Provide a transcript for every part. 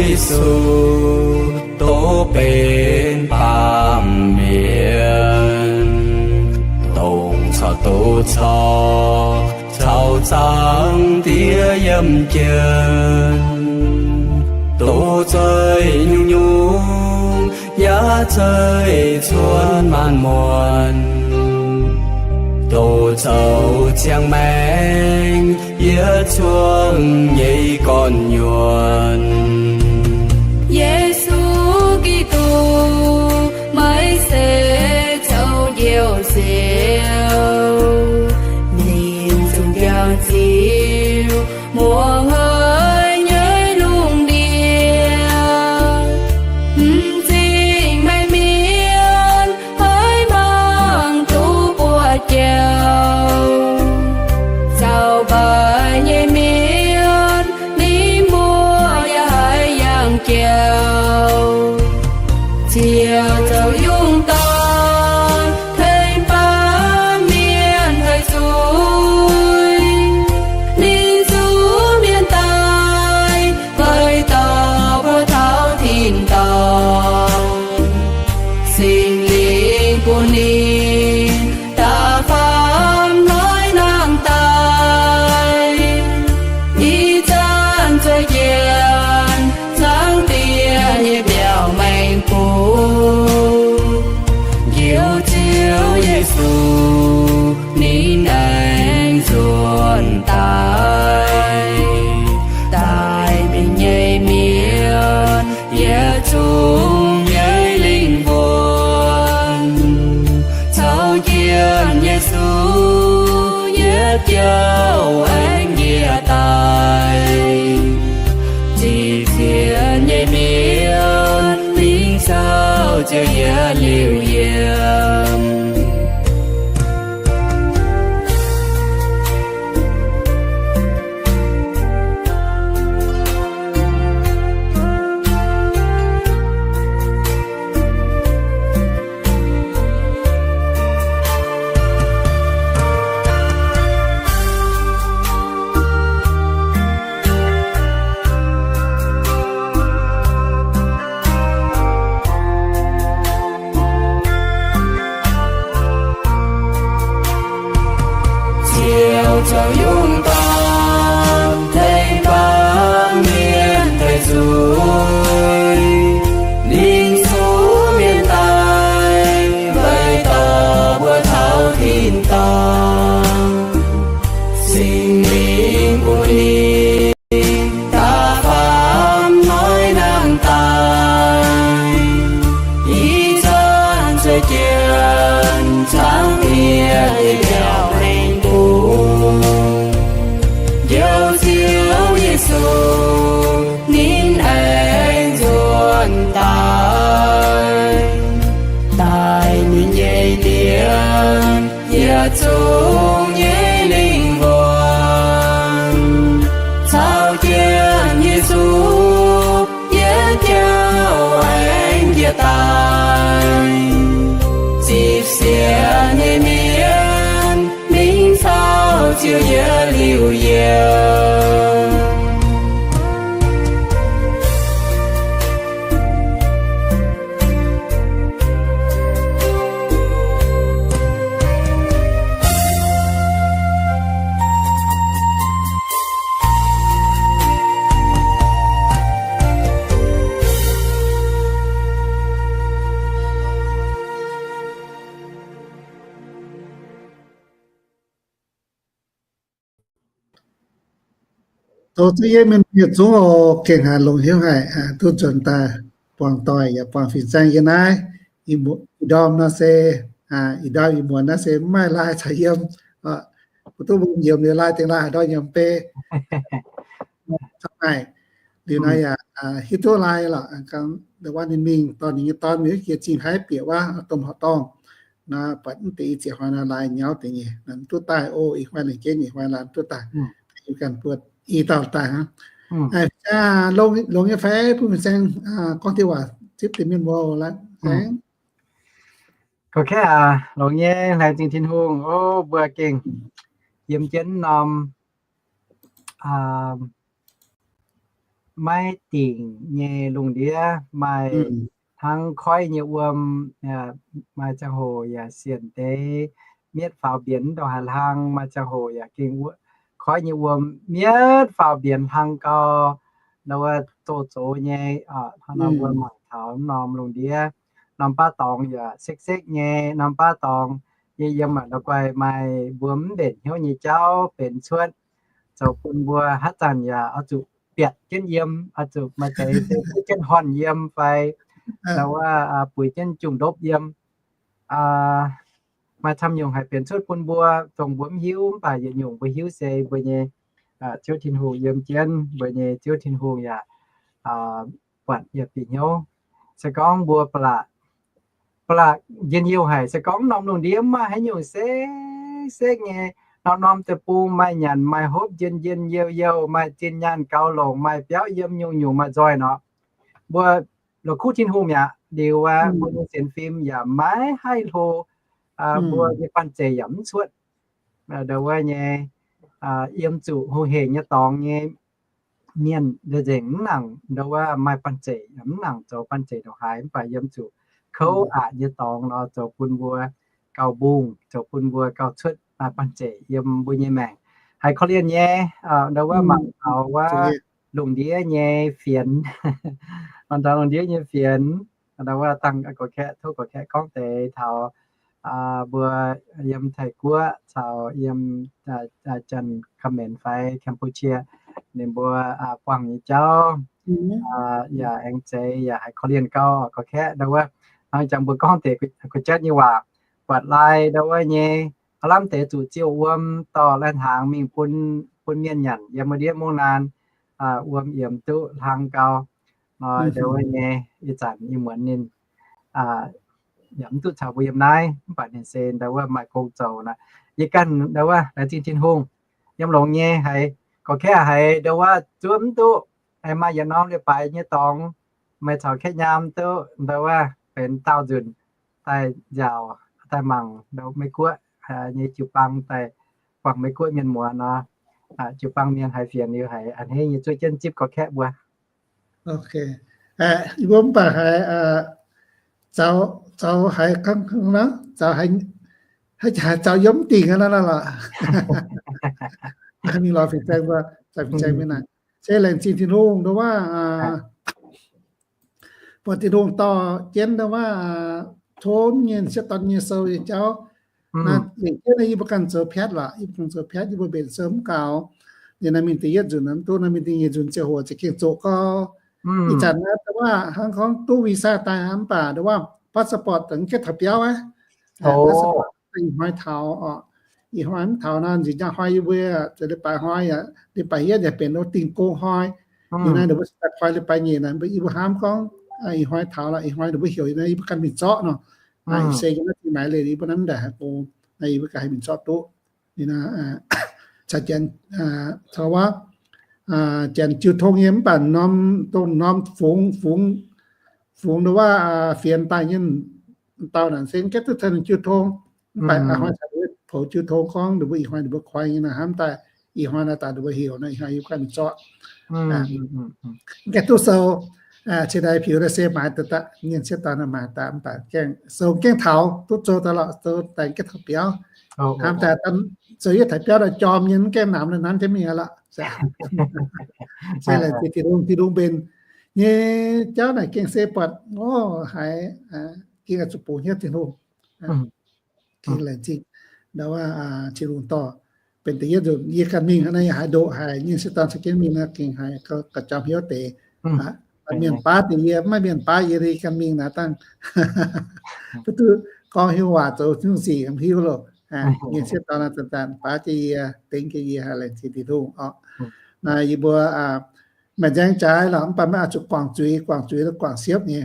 Yesu, dongh benx baamh mienh, dongh caux doz caux, caux Zaangc Diex yiem jienv, doz zeih nyungc-nyungc, yaac zeih cuotv maanc muonc, doz zoux ziangh maengc yietc zungv nyei gorn-nyuonh. Yesu Giduc, meih se zoux njoux nziouv, ninh zungv jangx ziux muoz-hnoi nyei lungh ndiev. M'zing meih mienh haiz mangc duqv buoz-jauv, zaux mbaih nyei mienh ninh mbuo yaac haiz yangh jauv. Ziouc zoux yungh dorn tengx baamh mienh haih zuiz. Ninh zuqc mienh daaih weic dorh mbuo taux tin-dorngh. Singx Lingh bun ninh da'faam hnoi nangh daaih, ih zanc zueih jienv Zaangc Diex nyei mbiaauc maengx bung. Njoux Ziouv Yesu, ninh aengx nzuonx daaih, daaih ninh nyei mienh yietc zungv nyei lingh wuonh. Caux jienv Yesu yietc jouh aengx njiec daaih, zipv sienx nyei mienh mingh souv Ziouv yietc liuz yiem. Ziouv zoux yungh dorn tengx baamh mienh daic nzuih. Ninh zuqc mienh daaih weic dorh mbuo taux tin-dorngh. Singx Lingh bun ninh da'faam hnoi nangh daaih, ih zanc zueih jienv Zaangc Diex nyei mbiaauc maengx bung. Njoux Ziouv Yesu, ninh aengx nzuonx daaih, daaih ninh nyei mienh yietc zungv nyei lingh wuonh. Caux jienv Yesu yietc jouh aengx njiec daaih, zipv sienx nyei mienh mingh souv Ziouv yietc liuz yiem. Zoux zuiz yiem mienh yietc zungv oc, gengh haic longx hnyouv haic, duqv nzuonx daaih buangh doic yaac buangh fin-saeng yiem naaiv. Ih ndorm nor se, ih ndorm ih muonz naaiv se mv maaih lai caux yiem. Mbuo duqv mbuo yiem liuz lai dingh lai haaix ndorm yiem bei. Camv haic. Liuz nor yaac hiuv duqv lai lorqc, wuov ninh mingh dorh ninh nyei dorn mingh wuov jiex Zingh Haaix bieqc wuov domh horqc dorngh. Nor buatc mv deix ih zieqc hnoi nor lai nyauv deix nyei, mv duqv daaih oc. Ih hnoi lengc jeiv nyei hnoi lai mv duqv daaih. Ganh buatc i dauh daaih hnangv. Longx nyei fai bun fin-saeng gorngv diuh waac zipv deix mienh mbuo laengz? Gorngv kei aac, longx nyei, laengz zingh Tin-Hungh. O, mbuo gengh yiem jienv norm maiv dingc nyei lungh ndiev, maaih hnangv koiv nyei wuom, maaih ziangh hoc yaac sienc deix mietv faaux mbienx ndongc haaix hlang, maaih ziangh hoc yaac gengh koiv nyei wuom mietv faaux mbienx hlang gau. Ndau wuov zoux zoux nyei, hnangv nor mbuo mangc taux norm lungh ndiev, norm baav dorngx yaac sekv-sekv nyei, norm baav dorngx nyei yiem aqv, ndau guai maaih mbuo mv mbenc hnyouv nyei jauv benx cuotv, zoux bun mbuo haaix zanc yaac oix zuqc biatc jienv yiem, oix zuqc maaih deix se buov jienv horn yiem fai ndau wuov buix jienv jungh ndopv yiem. Maaih camv nyungc haiz benx cuotv bun mbuo, dongh mbuo mv hiuv, mv baac yietc nyungc mbuo hiuv se mbuo nyei Ziouv Tin-Hungh yiem jienv, mbuo nyei Ziouv Tin-Hungh yaac buatc yaac bieqc hnyouv. Se gorngv mbuo ba'laqc, ba'laqc njien-youh haic, se gorngv norm lungh ndiev maaih haaix nyungc sekv-sekv nyei, norm-norm deic-bung maaih nyanc maaih hopv, njien-njien youh-youh, maaih zinh nyaanh gaux longc, maaih biauv yiem nyungc-nyungc maaih nzoih nor, mbuo la'kuqv Tin-Hungh mi'aqv. Liuz aqv, mbuo nyei sienx fim yaac maiv haih hlo, mbuo nyei banh zeic yaac mv cuotv. Ndau wuov nyei, yiem zuqc hungh hec nyei dorngx nyei mienh nzengc mv nangc ndau wuov maaih banh zeic, mv nangc zoux banh zeic ndongc haaix, mv baac yiem zuqc kouv aqc nyei dorngx nor zoux bun mbuo gauh mbungh, zoux bun mbuo gauh cuotv maaih banh zeic yiem mbuo nyei maengc. Haiz korv-lienh nyei, ndau wuov mangc taux wuov lungh ndiev nyei fienx, mangc taux lungh ndiev nyei fienx, ndau wuov dangh gorx-kaeqv, tov gorx-kaeqv gorngv deix taux mbuo yiem Taiv-Guoqv caux yiem Janx-Kaemenx fai Cambodia, ninh mbuo buangh nyei jauv, yaac aengx zeiz yaac haiz korv-lienh gauh gorx-kaeqv. Ndau wuov hnangv jangx mbuo gorngv deix kuh jatv nyei waac, buatc lai ndau wuov nyei, aav lamh deix zuqc ziouh wuom dorh lai-hnaangx mingh bun, bun mienh nyanc yiem wuov ndiev mungv naan, wuom yiemx duqv hlang gau. Ndau wuov nyei ih zanc yie muonz ninh yaac mv duqv caux mbuo yiem naaiv, mv baac ninh se ndau wuov maaih gong zoux naaic. Yie ganh ndau wuov laengz zingh Tin-Hungh, yiem longx nyei haiz gorx-kaeqv haiz ndau wuov zuov mv duqv, maaih yietc norm leiz-baaix nyei dorngx, meih caux kaeqv nyaam duqv ndau wuov benx daauh nzunc daaih nziaauc daaih mangc ndau Meiv-Guoqv nyei jiu-baang, daaih buangh Meiv-Guoqv mienh muoz nor, jiu-baang mienh haiz fienx liuz haiz a'hneiv nyei zuov jienv zipv gorx-kaeqv mbuo. Ok, yie mbuo mv baac haiz zaux, zaux haiz kangv, zaux haiz, haiz zaux yiem mv dingc aqv lorqc. Mingh lorz fin-saeng mbuo, fin-saeng mbuo naaic. Se laengz zingh Tin-Hungh ndau wuov, buatc Tin-Hungh dorh jienv ndau wuov tov nyei sieqv dorn nyei sou nyei jauv. Naaiv lengc jienv naaiv yie mbuo ganh zoux piatv lorqc, yie mbuo ganh zoux piatv, yie mbuo mbenc sou mv gaux. Liuz naaiv mingh da'yietv nzunc mv duqv, naaiv mingh da'nyeic nzunc ziangh hoc za'gengh zoqc gau. Ih zanc naaiv ndau wuov hnangv gorngv duqv visa daaih mv baac ndau wuov passport daaih mv gaengh taux biauv aqv. Passport daaih ih hnoi taux oc. Ih hnoi mv taux nor, nziex nyaah hnoi yie mbuo, leiz-baaix hnoi, leiz-baaix yietv yaac benx dingh gong hnoi. Liuz naaiv ninh mbuo daaih koi leiz-baaix nyeic naaic, yie mbuo hnamv gorngv ih hnoi taux lorqc, ih hnoi ninh mbuo heuc naaiv yie mbuo ganh mingh zorqv nor. Naaiv se yiem naaiv dingh maaiz leiz yie mbuo naaiv ndaangc haiz gong, naaiv yie mbuo ganh haih mingh zorqv duqv. Caux janx, caux wuov janx jiu tong nyei mv baac norm, dongh norm fungx, fungx, fungx ndau wuov fienx daaih nyei dauh naaic se gaeqv duqv taux jiu tong. Mv baac hnoi caux poux jiu tong gorngv ninh mbuo ih hnoi ninh mbuo koi nyei naaic hnamv daaih, ih hnoi naaiv daaih ninh mbuo heuc naaiv, ih hnoi yie mbuo ganh mingh zorqv. Gaeqv duqv sou, cingx daaih piux naaiv se maaiz daaih, nyienh sieqv dorn naaiv maaiz daaih mv baac gaengh sou gaengh taux duqv zoux daaih lorqc, zoux daaih gaengh taux biauv. Hnamv daaih zoux yietv taux biauv daaih jorm nyei, mv gaengh namx daaih nanv jienv mingh aqv lorqc. Se laengz zingh Tin-Hungh, Tin-Hungh mbenc nyei jauv naaic gengh se buatc, o, haiz gengh oix zuqc bungx hnyouv Tin-Hungh. Gengh laengz zingh ndau wuov Tin-Hungh dorh benx da'yietv nzunc yie ganh mingh naaiv, yie haiz ndoqv haic, nyienh sieqv dorn caux jienv mingh naaiv gengh haiz gauh jangx hnyouv deix. Mienh baav deix yie, maiv mienh baav yie, yie ganh mingh naaiv dangh duqv duqv gorngv hiuv waac zoux nyungc sic mv hiuv loh. Nyienh sieqv dorn naaiv zanc-zanc baav jienv yie, dengv jienv yie, haiz laengz zingh Tin-Hungh oc. Naaiv yie mbuo maaih nzaeng jaaix lorqc, mv baac maiv oix zuqc guangc zuiz, guangc zuiz guangc siepv nyei,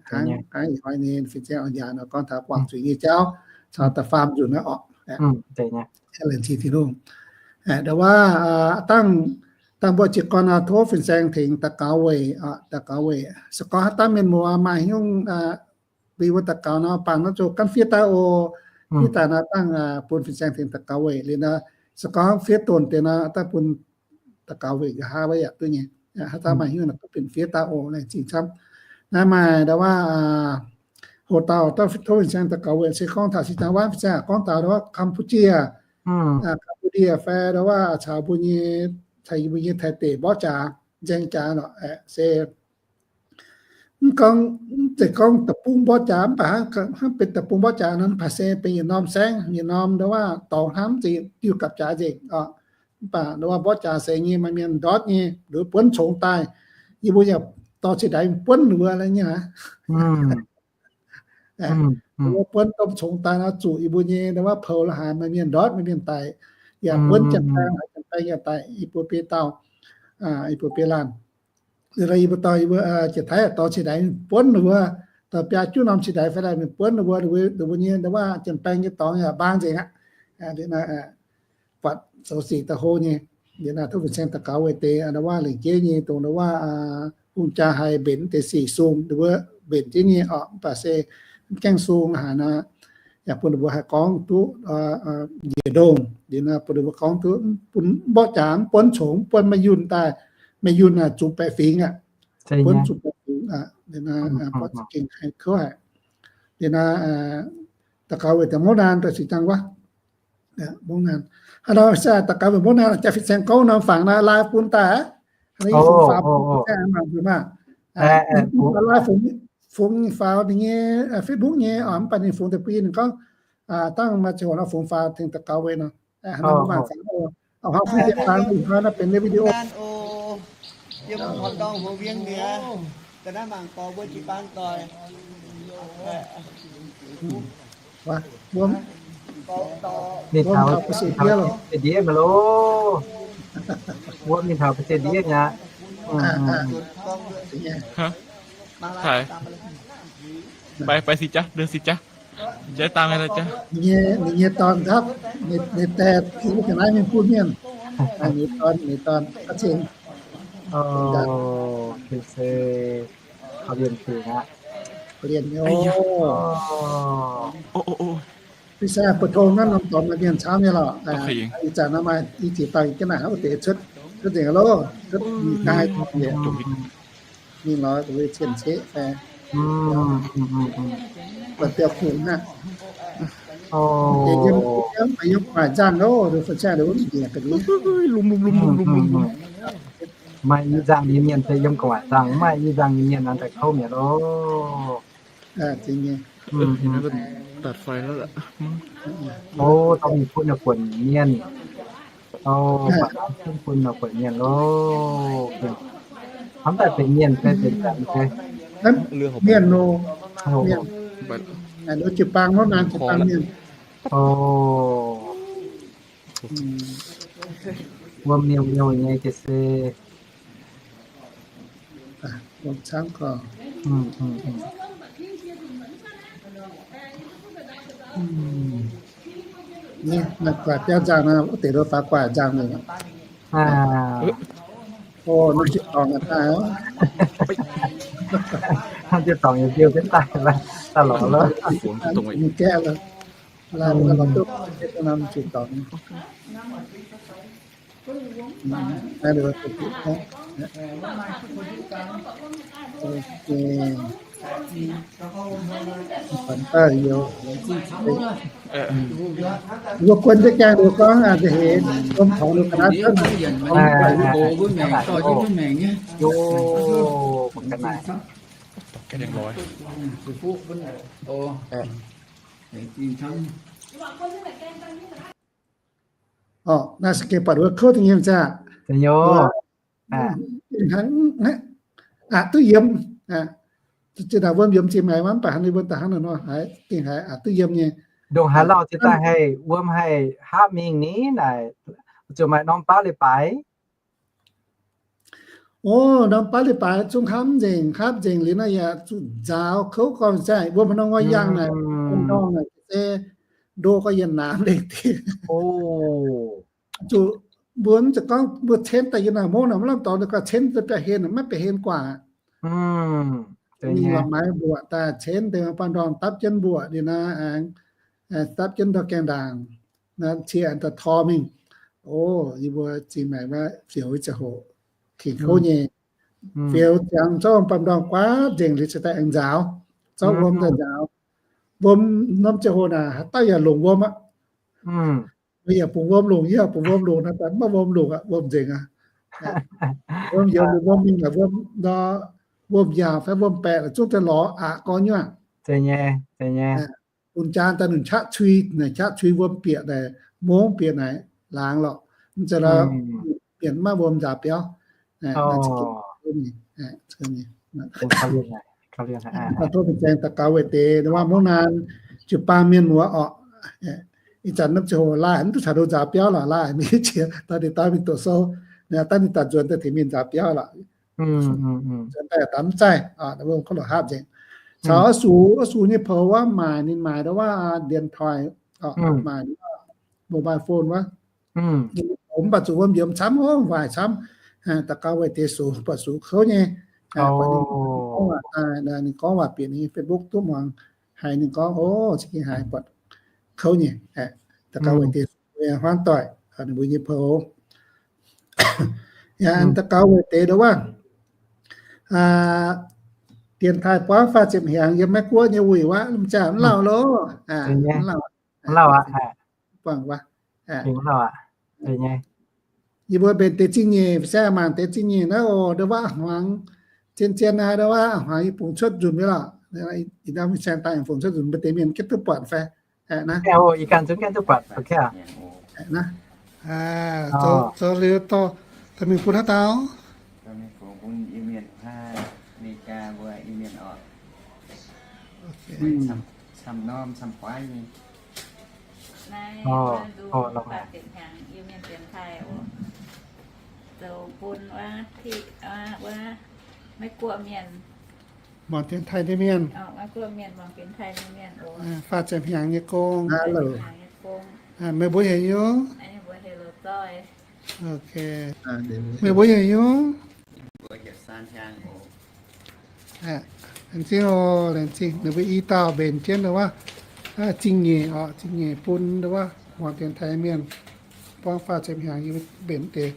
hnangv ih hnoi nyei fin-saeng oix njaaux nor gorngv taux guangc zuiz nyei jauv caux da'faam nzunc naaiv oc. Laengz zingh Tin-Hungh. Ndau wuov dangh, dangh mbuo jiez gorn nor tov fin-saeng tengx daux gaux weic, daux gaux weic. Se gorngv haaix dauh mienh muoz maaih nyungc bun mbuo daux gaux nor, bangc nor ziouc gan fiev daaih oc. Fiev daaih nor dangh bun fin-saeng tengx daux gaux weic liuz nor, se gorngv fiev donx deix nor dangh bun daux gaux weic nqa'haav wuov yaac duqv nyei. Haaix dauh maaih hnyouv naaic duqv benx fiev daaih oc, laengz zingh camv. Naaiv maaih ndau wuov, hoc dauh tov fin-saeng daux gaux weic se gorngv taux sin zaang waanv fin-saeng gorngv taux ndau wuov Campuchia, Cambodia fai ndau wuov caux mbuo nyei, caux yie mbuo nyei Taiv deic mborqv jaax, nzaeng jaax lorqc, se mv gorngv, mv zeiz gorngv deic-bung mborqv jaax, mv baac hnangv, hnangv benx deic-bung mborqv jaax nor, mv baac se benx yietc norm saengv, yietc norm ndau wuov dorngx hnamv zingh diuh gapv jaax nzengc oc. Mv baac ndau wuov mborqv jaax se nyei maaih mienh ndortv nyei, nduov buonv congx daaih, yie mbuo yaac dorh cingx daaih buonv nduov nyei aqv. Nduov buonv domh congx daaih nor zuqc yie mbuo nyei ndau wuov poux la'haaix maaih mienh ndortv, maaih mienh daic, yaac buonv janx-baeng, haaix janx-baeng yaac daic, yie mbuo biei dauh, yie mbuo biei laanh. Yie mbuo dorh, yie mbuo Janx-Taiv dorh cingx daaih buonv nduov, dorh biaa juqv norm cingx daaih fai daaih mingh buonv nduov, nduov mbuo nyei ndau wuov janx-baeng nyei dorngx yaac mbaang nzengc aqv. Buatc zoux sic da'hlo nyei. Liuz naaiv tov fin-saeng daux gaux weic deix ndau wuov lengc jeiv nyei dongh ndau wuov hungh jaa haih mbenc deix sic sung, nduov mbenc jienv nyei oc. Mv baac se mv gaengh sung haaix nor, yaac bun ninh mbuo haih gorngv duqv njiec ndongh. Liuz naaiv bun ninh mbuo gorngv duqv, bun mborqv jaax, mv buonv congx, mv buonv maaih yunh daaih, maaih yunh naaic zuqc baeqc fingx aqv. Buonv zuqc baeqc fingx aqv. Liuz naaiv buatc za'gengh haih kouv haic. Liuz naaiv daux gaux weic deix mouv naan daaih sin zaang wuov. Mouv naan. Haaix nor se daux gaux weic mouv naan, jaax fin-saeng gorngv norm fangx naaiv live bun daaih aqv. Haaix nor yie fungx faaux bun mbuo zaengh mangc mbuo maah. Live fungx, fungx faaux ninh nyei Facebook nyei oc, mv baac ninh fungx deix bun yie ninh gorngv, dangh maaih ziangh hoc nor fungx faaux tengx daux gaux weic nor. Haaix nor mbuo mangc faaux oc. A'hnoi mbuo jiez faaux ih hnoi naaiv benx video. Yiem horqc dorngh hoc wien mi'aqv. Ga'naaiv mangc gorx mbuo jiez faaux doic. Wuom, mingh taux ba'sie ndiev maiv loh. Wuom mingh taux ba'sie ndiev mi'aqv. Haaix? Baix, baix si jaax, deix si jaax. Jaax dangh lai jaax. Ninh nyei, ninh nyei dorn nqapv, ninh, ninh diex wuov ga'naaiv mingh bun mienh. Ninh dorn, ninh dorn gapv cing. Korv-lienh dingc aqv. Korv-lienh nyei oc. Fin-saeng buoz-tong naaiv norm dorngx maaih mienh camv nyei lorqc. Ih zanc nor maaih i ziex dauh jienv naaic wuov deix cuotv, cuotv nzengc loh, cuotv mingh daaih mingh lorz dongh cien-ceqv fai buatc biauv-kungx hnangv. Deix yiem, yiem gu'nguaaic nzangh loh, dongh fin-saeng dongh wuov njiec ga'ndiev. Maaih i nzangh nyei mienh se yiem gu'nguaaic nzangh, maaih i nzangh nyei mienh nor daaih kouv mi'aqv loh. Ov, dorh mingh bun ninh buonc mienh. Ov, bun ninh buonc mienh loh. Hnamv daaih benx mienh fai benx zanc fai? Mienh loh. Mienh. Jiu-baang nor, jiu-baang mienh. Ov. Wuom miuc-miuc nyei jiez se. Naaiv guaax biauv nzangh nor, wuov deix nor faaux guaax nzangh mi'aqv. Ov, norm jiez dorngx aqv, daaih. Norm jiez dorngx yaac biouv jienv daaih, daaih lorz loh. Ninh gaeqv loh. Laaix mbuo lorz duqv norm jiez dorngx. Mbuo guon jienv gaengh nduqc gorngv a'heix wuom taux nduqc ga'naaiv cuotv. Orqc, naaiv se gengh buatc wuov kouv da'nyeic zaah. Aqc duqv yiem. Zinh ndaangc wuom yiem zingh maengc mv baac hnangv wuom daaih hnangv naaiv nor haiz gengh haiz aqc duqv yiem nyei. Ndongc haaix lauh jiex daaih haih wuom haih hapv mingh ni naaic, ziouc maaih norm baav leiz-baaix. Ov, norm baav leiz-baaix zungv hapv nzengc, hapv nzengc liuz naaiv yaac zuqc nzaaux kouv gorngv zaih wuom haaix nor ngoi yangh naaic, norm naaic se ndo gorngv yietc naamh lengh diuh. Zuqc mbuo mv zeiz gorngv mbuo cen daaih yiem naaic mouv naaic maiv lamh dorngx daaih gorngv cen daaih biauv-hlen, maiv biauv-hlen guaax. Mingh lorz maaiz mbuoqc daaih cen deix baan ndorm dapv jienv mbuoqc liuz naaiv aengx dapv jienv ndau gaengh ndaangc, naaiv cie daaih tor mingh. O, yie mbuo zingh maengc wuov fioux i ziangh hoc, kingx kouv nyei. Fiou ziangx zorqv baamh ndorm guaatv nzengc liuz cingx daaih aengx nzaaux, zorqv wuom daaih nzaaux. Wuom norm ziangh hoc naaic haaix dauh yaac longc wuom aqv. Mbuo yaac bungx wuom longc, yie yaac bungx wuom longc, naaiv daaih maiv maaih wuom longc aqv, wuom nzengc aqv. Wuom youz, wuom mingh laaix wuom nor, wuom yaauc fai wuom baeqc laaix zungv daaih lorz aqc gorx nyuoqc. Bun jaan daaih nunc qaqv cui, naaic qaqv cui wuom bieqc naaic, mongv bieqc naaic laangz lorqc. Mv zeiz lorqc, bieqc maiv wuom nzaaux biauv. Tov fin-saeng daux gaux weic deix, waac mungv naanc jiu-baang mienh muoz orqc. Ih zanc norm ziangh hoc laaih mv duqv caux ndoqc nzaaux biauv lorqc, laaih mingh qiex daaih ninh daaih mingh doqc sou, daaih ninh daaih nzuonx daaih tengx mingh nzaaux biauv lorqc. Nzuonx daaih daaih mv zaih, wuom kouv lorqc hapv nzengc. Caux oix zuqc, oix zuqc nyei poux wuov maaic ninh maaic ndau wuov điện thoại, maaic mobile phone wuov. Mv baac zuqc wuom yiem camv, waaic camv. Daux gaux weic deix sux, buatc sux kouv nyei. Ninh gorngv waac bieqc ninh Facebook duqv muangx haiz ninh gorngv, o, za'gengh haiz buatc kouv nyei. Daux gaux weic deix sux huaang doic ninh mbuo nyei poux. Yaac daux gaux weic deix ndau wuov điện thoại buangv faah ziepc hnyangx yiem Meiv Guoqv nyei wuic wuov, mv jaax mv lauh loh. Mv lauh, buangv wuov. Yie mbuo mbenc deix zingh nyeic, se mangc deix zingh nyeic naaiv oc, ndau wuov hmuangx zien-zien naaiv, ndau wuov hmuangx yie bungx cuotv nzunc nyei lorqc. Ih ndau mingh saeng daaih fungx cuotv nzunc, mbuo deix mienh gengh duqv buatc fai? Naaiv, zoux liuz dorh mingh bun haaix dauh? Naaiv, o, o, longx haic. Zoux bun wuov, wuov Meiv Guoqv mienh, muangx dienx taaih nyei mienh, Meiv Guoqv mienh muangx dienx taaih nyei mienh oc. Faah ziepc hnyangx nyei gong. Meih mbuo heuc nyungc? Ok. Meih mbuo heuc nyungc? Laengz zingh oc, laengz zingh. Ninh mbuo i dauh mbenc jienv ndau wuov zingh nyeic oc, zingh nyeic bun ndau wuov muangx dienx taaih mienh. Buangv faah ziepc hnyangx yie mbenc deix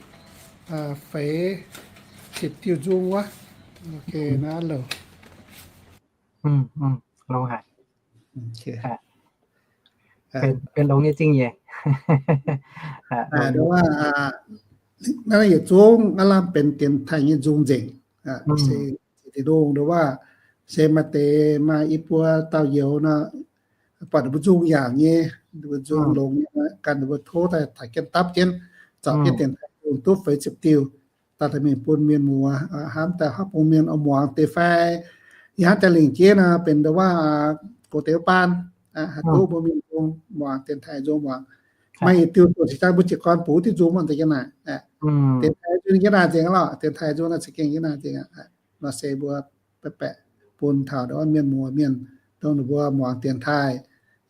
feix ziepc diuh nzung wuov. Ok, naaiv louc. Longx haic. Benx longx nyei zingh nyeic. Ndau wuov naaiv yietc zungv aav lamh benx dienx taaih nyei nzung nzengc. Se ndongh ndau wuov se maaih deix maaih i buo dauh youz nor, buatc ninh mbuo nzung yaangc nyei, ninh mbuo nzung longx nyei, gan ninh mbuo tov daaih taaix jienv dapv jienv, zorpc jienv dienx taaih nzung duqv feix ziepc diuh, daaih mingh bun mienh muoz hnamv daaih hopv bung mienh oix muangx deix fai. Yie hnamv daaih lingc jeiv nor benx ndau wuov gox deix wuov baan, haih duqv mbuo mienh nzung muangx, dienx taaih nzung muangx. Maaih yietc diuh dongh cingx daaih mbuo jiez gorn bungx diuh nzung muangx deix jienv naaic. Dienx taaih nzung jienv naaic nzengc lorqh, dienx taaih nzung naaiv za'gengh jienv naaic nzengc. Nor se mbuo baeqc baeqc bun taux ndau wuov mienh muoz mienh dongh ninh mbuo muangx dienx taaih,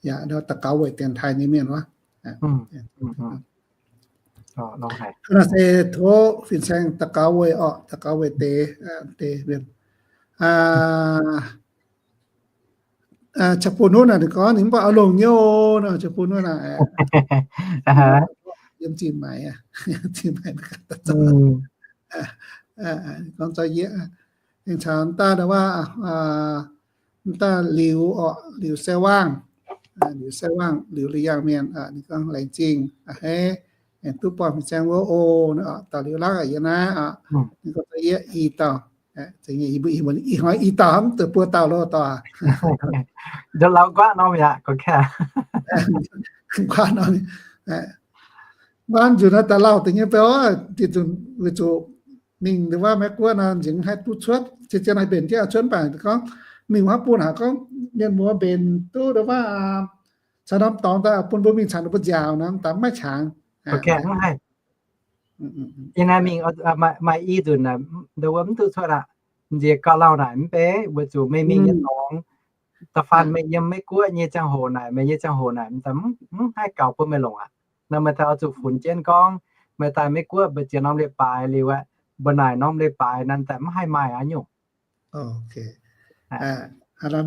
yaac ndau daux gaux weic dienx taaih nyei mienh wuov. Naaiv se tov fin-saeng daux gaux weic orqc, daux gaux weic deix, deix mienh. Caux bun nuv naaic ninh gorngv ninh mv baac oix longc nyei oc, caux bun nuv naaic. Yiem zinh maaic, zinh maaic gorngv zoi yie, ninh caux daaih wuov, daaih liuz orqc, liuz sai waangh, liuz sai waangh, liuz liuz yangh mienh, ninh gorngv laengz zingh a'hneiv, aengx duqv buangh fin-saeng wuov oc. Daux liuz lauh yie naaiv, ninh gorngv zoi yie i dauh. Ih hnoi i dauh hnamv duqv buo dauh loh dorh. Nduov lauh nquaqv norm yaac gorngv kaav. Nquaqv norm. Mv baac nzunc naaiv daaih lauh deix nyei beu, dieh nzunc weic zuqc mingh ndau wuov Meiv Guoqv nor, nzengc haih duqv cuotv, zien-zien haih mbenc jienv cuotv, mv baac gorngv mingh wuov bun haic gorngv mienh muoz mbenc duqv ndau wuov caux norm dorngx daaih bun mbuo mingh caux ninh mbuo nziaauc nor, daaih maiv qangx. Yie naaiv mingh maaih i nzunc ndau wuov mv duqv cuotv aqv. Nziex gauh lauh naaic mv bei, weic zuqc meih mingh nyei dorngx, da'faanh meih yiem Meiv Guoqv nyei ziangh hoc naaic, meih nyei ziangh hoc naaic, mv haih gaux bun meih longc aqv. Nor meih daaih oix zuqc funx jienv gorngv meih daaih Meiv Guoqv mbu'ziex norm leiz-baaix liuz aqv, mbu'naaic norm leiz-baaix naaic daaih mv haih maaih aqv nyungc.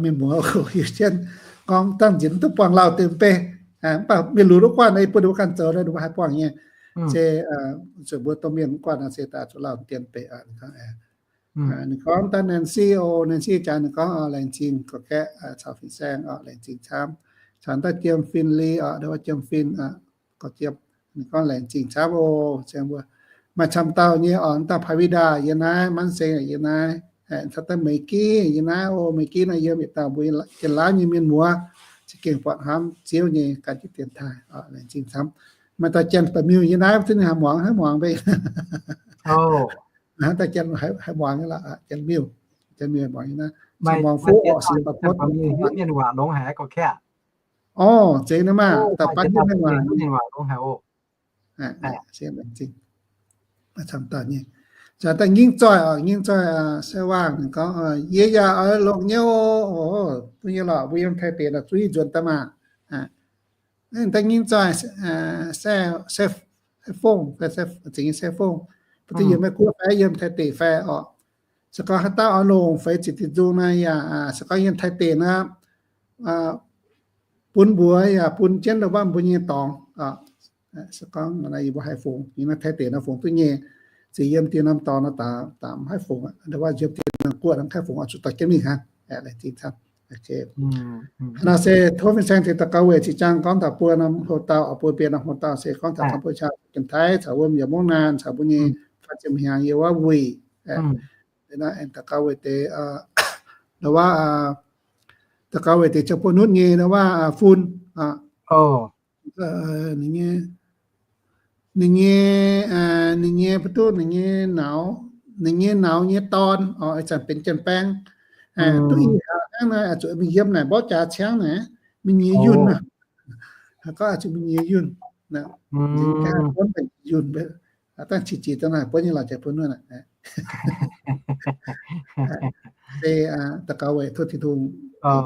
Mienh muoz hiuv jienv gorngv dangh nziex mv duqv buangh lauh deix mv bei, mv baac mienh lunx duqv guanh, bun ninh mbuo ganh zoux, ninh mbuo haih buangh nyei. Se zuqc mbuo domh mienh mv guanh nor se daaih zuqc lauh deix mv bei. Ninh gorngv daaih Nancy oc, Nancy jaax ninh gorngv, laengz zingh gorqv-gaeqv caux fin-saeng oc, laengz zingh camv. Caux daaih Jiem Fin Li oc, ndau wuov Jiem Fin, gorqv-jiem, ninh gorngv laengz zingh camv oc. Maaih camv dauh nyei oc, daaih Pavida yiem naaiv, Manv Seng yiem naaiv, caux daaih Meih Gih yiem naaiv oc. Meih Gih naaiv yiem yietc dauh mbuo Janx-Laauv nyei mienh muoz, za'gengh buatc hnamv Ziouv nyei gan jienv dienx taaih, laengz zingh camv. Maaih dauh Janx-Baeqc Miuh yiem naaiv, mv duqv ninh haih muangx, haih muangx mbe. Hnangv daaih Janx haih muangx nyei lorqc, Janx-Miuh, Janx-Miuh muangx nyei naaiv. Muangx fuqv orqc, Singapore. Mienh waac longx haic gorqv-gaeqv. Orqc, zeiz naaiv maah, da'baav hiuv mienh waac. Camv dauh nyei. Caux daaih Ngingv Zoih oc, Ngingv Zoih, Sai Waangh ninh gorngv, yie yaac oix longc nyei oc. Duqv nyei lorqc, mbuo yiem Taiv deic naaic zuqc nzuonx daaih maah. Daaih Ngingv Zoih, Sai Fongh, Sai Fongh, mv duqv yiem Meiv Guoqv fai yiem Taiv deic fai orqc. Se gorngv haaix dauh oix longc feix ziepc diuh nzung naaiv yaac, se gorngv yiem Taiv deic naaiv, bun mbuox yaac bun jienv ndau wuov mbuo nyei dorngx. Se gorngv yie mbuo haih fungx, yiem naaiv Taiv deic naaiv fungx duqv nyei, ziouc yiem dieh norm dorngx naaiv daaih mv haih fungx, ndau wuov yiem dieh norm guoqv naaiv mv haih fungx, oix zuqc dorh jienv mingh hnangv. Laengz zingh camv. Naaiv se tov fin-saeng tengx daux gaux weic zinh ziangh gorngv taux buo norm houx dauh, buo mbienx norm houx dauh se gorngv taux Cambodia, Janx-Taiv caux wuom yaac Mungv Naanh caux mbuo nyei faan ziepc hnyangx yiem wuov wuic. Naaiv aengx daux gaux weic deix, ndau wuov, daux gaux weic deix ziouc buo nutv nyei ndau wuov fun. Ninh nyei, ninh nyei, mv duqv ninh nyei nauz, ninh nyei nauz nyei dorn oc, ih zanc benx janx-baeng. Duqv i hlaax hnangv naaiv, zuqc mingh yiem naaic mborqv jaax ciangv naaic, mingh nyiex yunh aqv. Gorngv zuqc mingh nyiex yunh, yunh, dangh qiex jiez daaih naaic buonv nyei lorqc, jiex buonv wuov aqv. Se daux gaux weic tov Tin-Hungh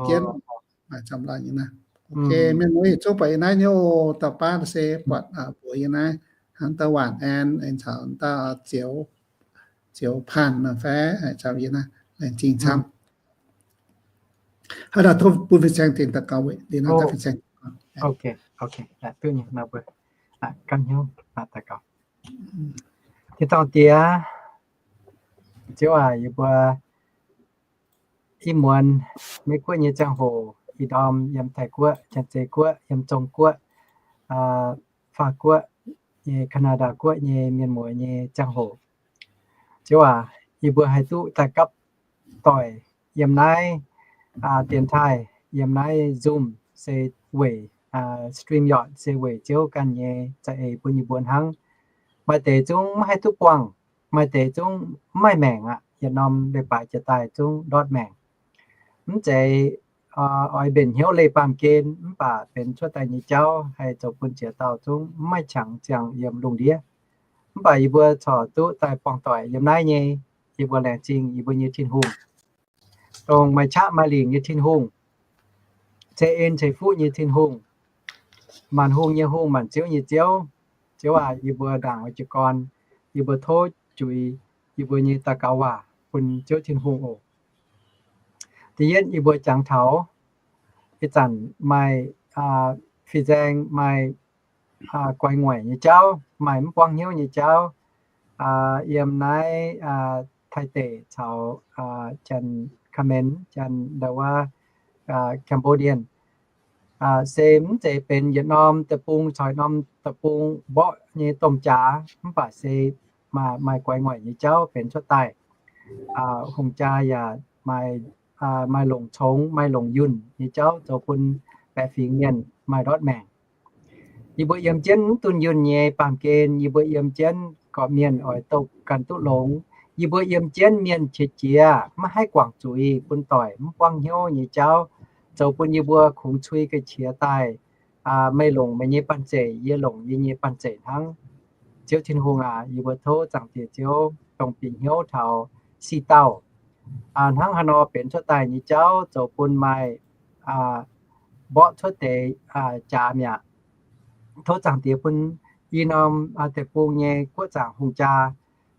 jienv, maaih camv laaih nyei naaiv. Mienh muoz yietc zungv buatc yiem naaiv nyei oc, dauh baav se buatc mbuox yiem naaiv, hnangv dauh Waanc An, aengx caux dauh Zioux, Zioux Paanh nor fai, caux yiem naaiv laengz zingh camv. Haaix dauh tov bun fin-saeng tengx daux gaux weic liuz naaiv daaih fin-saeng. Tin-dorngh Diex, Ziouv aac, yie mbuo ih muonz Meiv Guoqv nyei ziangh hoc, ih ndorm yiem Taiv Guoqv, Janx-Zei Guoqv, yiem Zong Guoqv, Faah Guoqv, nyei Canada Guoqv nyei mienh muoz nyei ziangh hoc. Ziouv aac, yie mbuo haih duqv daaih gapv doic yiem naaiv dienx taaih, yiem naaiv Zoom se weic StreamYard se weic Ziouv ganh nyei za'eix bun yie mbuo hnangv. Maaih deix zungv maiv haih duqv buangh, maaih deix zungv maiv maengc aqv. Yietc norm leiz-baaix jiex daaih zungv ndortv maengc. Mv zeiz oix mbenc hnyouv leih baamh gen, mv baac benx cuotv daaih nyei jauv haih zoux bun ziex dauh zungv maiv qangx ziangh yiem lungh ndiev. Mv baac yie mbuo corc duqv daaih buangh doic yiem naaiv nyei, yie mbuo laengz zingh yie mbuo nyei Tin-Hungh, dongh maaih qaqv maaih lingc nyei Tin-Hungh, ceix en ceix fuqv nyei Tin-Hungh, maanc hungh nyei Hungh, maanc ziouv nyei Ziouv. Ziouv aac, yie mbuo ndaangc oix jiez gorn, yie mbuo tov juix yie mbuo nyei daux gaux waac bun Ziouv Tin-Hungh oc. Da'yietv yie mbuo jangx taux ih zanc maaih fin-saeng maaih guai nguaic nyei jauv, maaih mv buangv hnyouv nyei jauv, yiem naaiv Taiv deic caux Janx-Khmer, Janx ndau wuov Cambodian, se mv zeiz benx yietc norm deic-bung caux yietc norm deic-bung mborqv nyei domh jaax, mv baac se maaih guai nguaic nyei jauv benx cuotv daaih. Hungh jaa yaac maaih longc congx, maaih longc yunh nyei jauv zoux bun baeqc fingx mienh maaih ndortv maengc. Yie mbuo yiem jienv mv dunh yunh nyei baamh gen, yie mbuo yiem jienv gorqv-mienh oix doqc ganh duqv longx. Yie mbuo yiem jienv mienh qiex jiez, maiv haih guangc zuiz, bun doic mv buangv hnyouv nyei jauv, zoux bun yie mbuo kungx cui ga'qiex daaih. Meih longc meih nyei banh zeic, yie longc yie nyei banh zeic hnangv. Ziouv Tin-Hungh aac, yie mbuo tov Zaangc Diex Ziouv dongh bieqc hnyouv taux si dauh hnangv haaix nor benx cuotv daaih nyei jauv zoux bun maaih mborqv cuotv deix jaax mi'aqv. Tov Zaangc Diex bun i norm deic-bung nyei guoqv zaangc hungh jaa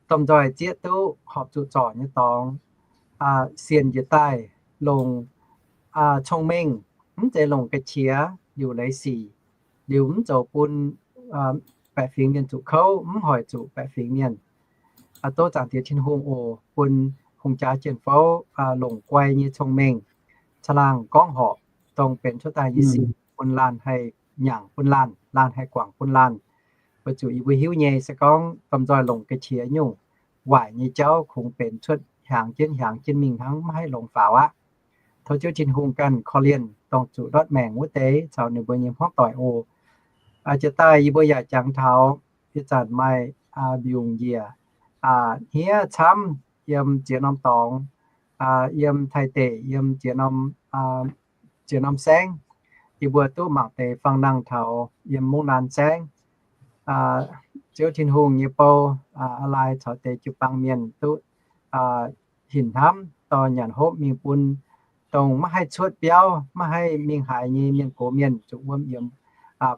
domh nzoih zieqv duqv horpc zuqc zorc nyei dorngx, sienx njiec daaih longc cong-mengh, mv zeiz longc ga'qiex liuc leiz sic, liuz mv zoux bun baeqc fingx mienh zuqc kouv, mv hoic zuqc baeqc fingx mienh. Tov Zaangc Diex Tin-Hungh oc, bun hungh jaa jien-fouv longc guai nyei cong-mengh caangh laangh gorngv horc, dongh benx cuotv daaih nyei sic bun laanh haih nyaangc bun laanh, laanh haih guangc bun laanh. Weic zuqc yie mbuo hiuv nyei se gorngv domh nzoih longc ga'qiex nyungc waaic nyei jauv kungx benx cuotv hiaangx jienv hiaangx jienv mingh hnangv, maiv haih longx faaux aqv. Tov Ziouv Tin-Hungh ganh korv-lienh dongh zuqc ndortv maengc wuov deix caux ninh mbuo nyei hmuangv doic oc. Jiex daaih yie mbuo yaac jangx taux ih zanc maaih mbiungc njiec hniev camv yiem ziex norm dorngx, yiem Taiv deic, yiem ziex norm, ziex norm saengv. Yie mbuo duqv mangc deix fangx-nangh taux yiem Mungv Naan saengv. Ziouv Tin-Hungh nyei bou, aa, lai caux deix jiu-baang mienh duqv hinc hnamv dorh nyanc hopv mingh bun dongh maiv haih cuotv biauv, maiv haih mingh haaix nyei mienh gox mienh zuqc wuom yiemx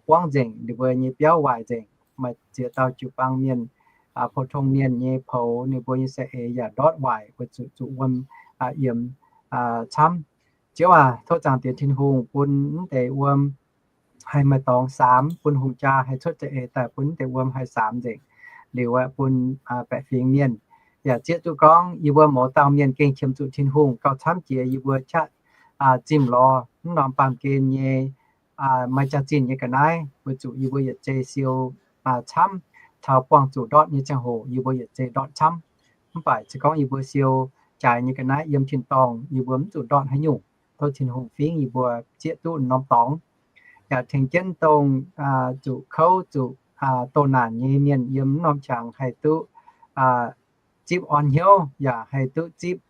buangv nzengc, ninh mbuo nyei biauv waaic nzengc. Maaih ziex dauh jiu-baang mienh, pou-tong mienh nyei poux, ninh mbuo nyei saeng-eix yaac ndortv waaic weic zuqc zuqc wuom yiemx camv. Ziouv aac, tov zaangc Diex Tin-Hungh bun mv deix wuom haih maaih dorngx saamx, bun hungh jaa haih cuotv za'eix daaih bun mv deix wuom haih saamx nzengc. Liuz aeqv, bun baeqc fingx mienh yaac zieqv duqv gorngv yie mbuo mouz dauh mienh gengh qiemx zuqc Tin-Hungh gauh camv jiex yie mbuo qaqv zimh lorz mv norm baamh gen nyei maaih jaax-zinh nyei ga'naaiv, weic zuqc yie mbuo yietc zei siou camv. Taux buangh zuqc ndortv nyei ziangh hoc yie mbuo yietc zei ndortv camv. Mv baac se gorngv yie mbuo siou jaaix nyei ga'naaiv yiem tin-dorngh, yie mbuo mv zuqc ndortv haaix nyungc. Tov Tin-Hungh fingx yie mbuo zieqv duqv norm dorngx, yaac tengx jienv dongh zuqc kouv, zuqc doh naanc nyei mienh yiem mv norm qangx haih duqv zipv orn hnyouv, yaac haih duqv zipv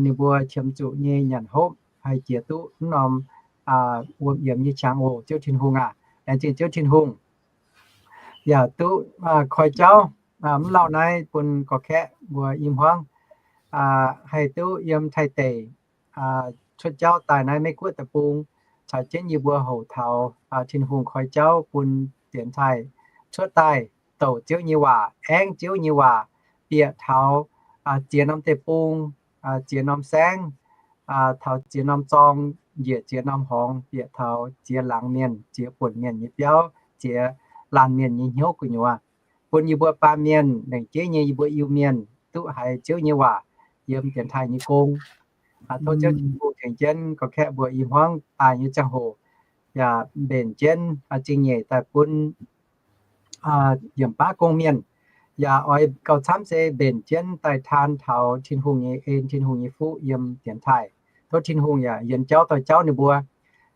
ninh mbuo qiemx zuqc nyei nyanc hopv, haih jiex duqv mv norm wuom yiemx nyei qangx oc. Ziouv Tin-Hungh aac, laengz zingh Ziouv Tin-Hungh yaac duqv koi jauv mv lauh naaiv bun gorx-kaeqv mbuo i hmuangv haih duqv yiem Taiv deic cuotv jauv daaih naaiv Meiv Guoqv deic-bung, caux jienv yie mbuo houc taux Tin-Hungh koi jauv bun dienx taaih cuotv daaih douc Ziouv nyei waac, aengv Ziouv nyei waac, bieqc taux ziex norm deic-bung, ziex norm saengv, taux ziex norm zorng, njiec ziex norm horngz, bieqc taux ziex laangz mienh, ziex buonc mienh nyei biauv, ziex laanh mienh nyei hnyouv gu'nyuoz, bun yie mbuo baamh mienh, lengc jeiv nyei yie mbuo Iu-Mienh duqv haiz Ziouv nyei waac yiem dienx taaih nyei gong. Tov Ziouv Tin-Hungh tengx jienv gorx-kaeqv mbuo i hmuangv daaih nyei ziangh hoc yaac mbenc jienv zingh nyeic daaih bun yiem baav gong mienh, yaac oix gauh camv se mbenc jienv daaih taan taux Tin-Hungh nyei en, Tin-Hungh nyei fuqv yiem dienx taaih. Tov Tin-Hungh yaac yienx jauv doix jauv ninh mbuo.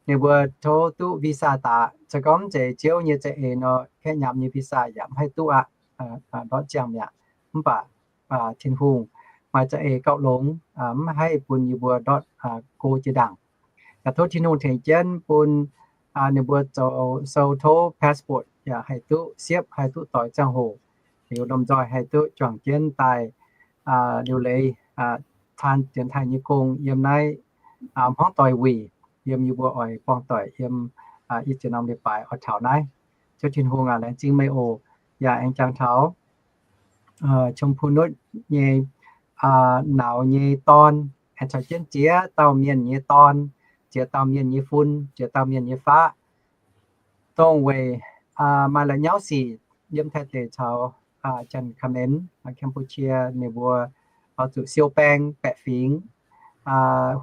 Ninh mbuo tov duqv visa daaih. Se gorngv mv zeiz Ziouv nyei za'eix nor, kaeqv nyaam nyei visa yaac mv haih duqv aqv. Ndortv ziangh mi'aqv. Mv baac Tin-Hungh maaih za'eix gauh longx, mv haih bun yie mbuo ndortv go jiex ndaangc. Yaac tov Tin-Hungh tengx jienv bun ninh mbuo zoux sou tov passport yaac haih duqv siepv, haih duqv doix ziangh hoc, liuz lomh nzoih haih duqv juangc jienv daaih liuc leiz taan dienx taaih nyei gong yiem naaiv hmuangv doic wuic, yiem yie mbuo oix buangh doic yiem i ziex norm leiz-baaix oix taux naaiv. Ziouv Tin-Hungh aac, laengz zingh meih oc. Yaac aengx jangx taux Chong Pu Nutv nyei nauz nyei dorn, aengx caux jienv ziex dauh mienh nyei dorn, ziex dauh mienh nyei fun, ziex dauh mienh nyei faqv, dongh weic maaih la'nyauv sic yiem Taiv deic caux Janx-Kaamen, Campuchia, ninh mbuo oix zuqc siou baeng baeqc fingx,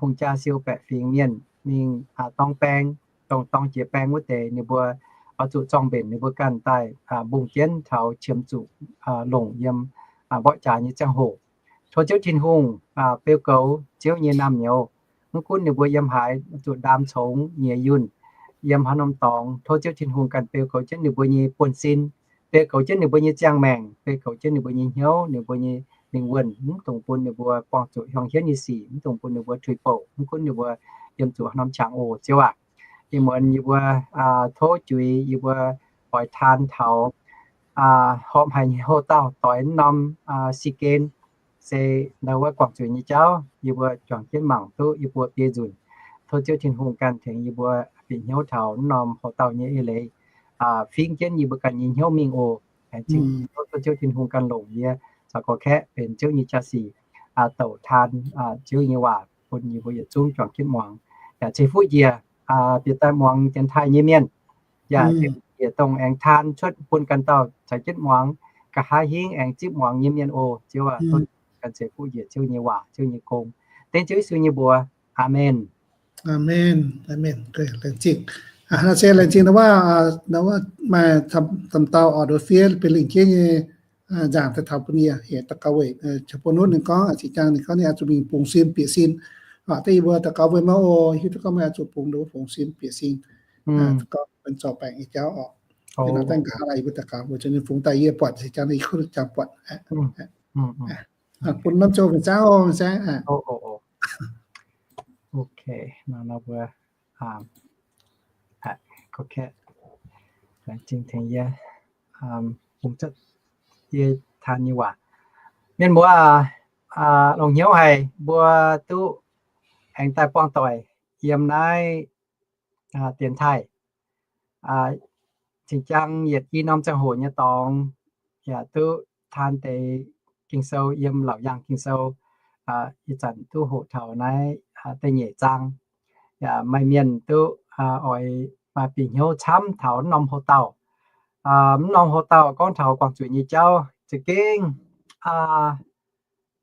hungh jaa siou baeqc fingx mienh mingh dorng baeng, dongh dorng jiex baeng wuov deix ninh mbuo oix zuqc zorng-mbenc ninh mbuo ganh daaih mbungh jienv taux qiemx zuqc longc yiem mborqv jaax nyei ziangh hoc. Tov Ziouv Tin-Hungh beu goux Ziouv nyei naamh nyouz. Mv gunv ninh mbuo yiem haaix, zuqc ndaam congx nyiex yunh, yiem haaix norm dorngx, tov Ziouv Tin-Hungh ganh beu goux jienv ninh mbuo nyei buonv-sin, beu goux jienv ninh mbuo nyei ziangh maengc, beu goux jienv ninh mbuo nyei hnyouv, ninh mbuo nyei lingh wuonh, mv dungx bun ninh mbuo buangh zuqc hiuang hienv nyei sic, mv dungx bun ninh mbuo tuix bouc, mv gunv ninh mbuo yiem zuqc haaix norm qangx oc, Ziouv aac. Ih muonz yie mbuo tov juix yie mbuo oix taan taux horpc haic nyei houx-dauh doix mv norm si gen, se ndau wuov guangc zuiz nyei jauv yie mbuo juangc jienv mangc duqv yie mbuo biei nzunc. Tov Ziouv Tin-Hungh ganh tengx yie mbuo bieqc hnyouv taux mv norm houx-dauh nyei eix leiz, fingx jienv yie mbuo ganh nyei hnyouv mingh oc. Laengz zingh tov Ziouv Tin-Hungh ganh longc yie caux gorx-kaeqv benx Ziouv nyei jaa-sic, douc taan Ziouv nyei waac bun yie mbuo yietc zungv juangc jienv muangx. Yaac ceix fuqv njiec bieqc daaih muangx dienx taaih nyei mienh, yaac ceix fuqv njiec dongh aengx taan cuotv bun ganh dauh caux jienv muangx, nqa'haav hingv aengx zipv muangx nyei mienh oc, Ziouv aac. gan zeix fuqv njiec Ziouv nyei waac, Ziouv nyei gong. Dengv Ziouv Yesu nyei mbuox. Aamen. Aamen. Aamen. Laengz zingh. Naaiv se laengz zingh wuov, maaih camv dauh orqc, nduov fiev benx lingc jeiv nyei nzaangc daaih taux bun yie, heuc daux gaux weic, caux bun nutv ninh gorngv, zinh ziangx ninh gorngv ninh oix zuqc mingh bungx sin bieqc sin. Da'nyeic mbuo daux gaux weic maiv oc, hiuv duqv gorngv meih oix zuqc bungx, bungx sin bieqc sin. Daux gaux benx zorc baengc nyei jauv orqc. Dangh nqa'haav laaix yie mbuo daux gaux weic zuqc ninh fungx daaih yie buatc, zinh ziangx ninh kuv jangx buatc. Bun norm zouv fin-saengv oc, fin-saengv. Ok, nor mbuo, ok, laengz zingh tengx yie, bungx cuotv yie taan nyei waac. Mienh muoz, longx hnyouv haic mbuo duqv aengx daaih buangh doic yiem naaiv dienx taaih. Zinh ziangx yietc i norm ziangh hoc nyei dorngx yaac duqv taan deix Ging-Sou yiem Laauc Yaangh Ging-Sou. Ih zanc duqv hoqc taux naaiv da'nyeic zaang. Yaac maaih mienh duqv oix maaih bieqc hnyouv camv taux mv norm hoc-dauh. Mv norm hoc-dauh gorngv taux guangc zuiz nyei jauv za'gengh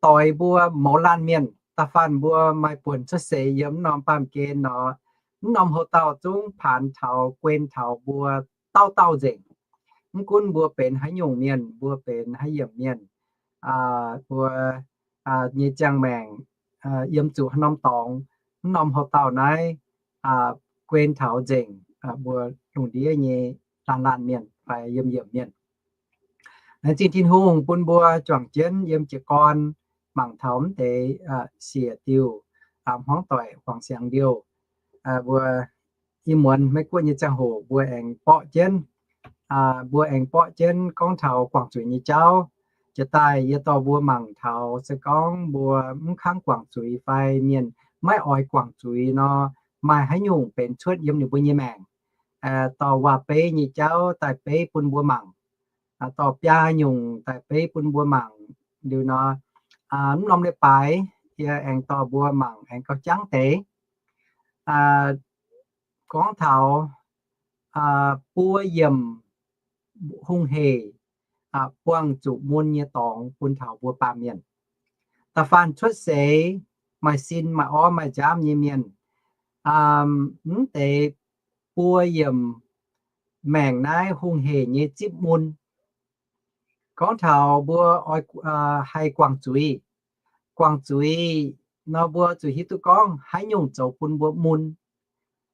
doix mbuo mouz laanh mienh. Da'faanh mbuo maaih buonc cuotv seix yiem mv norm baamh gen nor, mv norm hoc-dauh zungv paanx taux, guen taux mbuo dauh dauh nzengc. Mv gunv mbuo benx haaix nyungc mienh, mbuo benx haaix yiemc mienh, mbuo nyei ziangh maengc yiem zuqc haaix norm dorngx, mv norm hoc-dauh naaiv guen taux nzengc mbuo lungh ndiev nyei laanh laanh mienh fai yiemc yiemc mienh. Laengz zingh Tin-Hungh bun mbuo juangc jienv yiem jiez gorn mangc taux mv deix siec diuh, hmuangv doic huangx siangx liouh. Mbuo ih muonz Meiv Guoqv nyei ziangh hoc mbuo aengx borqv jienv, mbuo aengx borqv jienv gorngv taux guangc zuiz nyei jauv. Jiex daaih yie dorh mbuo mangc taux se gorngv mbuo mv kangv guangc zuiz fai mienh maiv oix guangc zuiz nor, maaih haaix nyungc benx cuotv yiem ninh mbuo nyei maengc. Dorh waac-beiv nyei jauv daaih beiv bun mbuo mangc. Dorh biaa nyungc daaih beiv bun mbuo mangc liuz nor, mv norm leiz-baaix yie aengx dorh mbuo mangc aengx gauh jangv deix. Gorngv taux buo yiemc hungh hec buangh zuqc mun nyei dorngx bun taux mbuo baamh mienh. Da'faanh cuotv seix maaih sin maaih orv maaih nziaamv nyei mienh, mv deix buo yiemc maengc naaiv hungh hec nyei zipv mun. Gorngv taux mbuo oix haih guangc zuiz. Guangc zuiz nor mbuo zuqc hiuv duqv gorngv haaix nyungc zoux bun mbuo mun,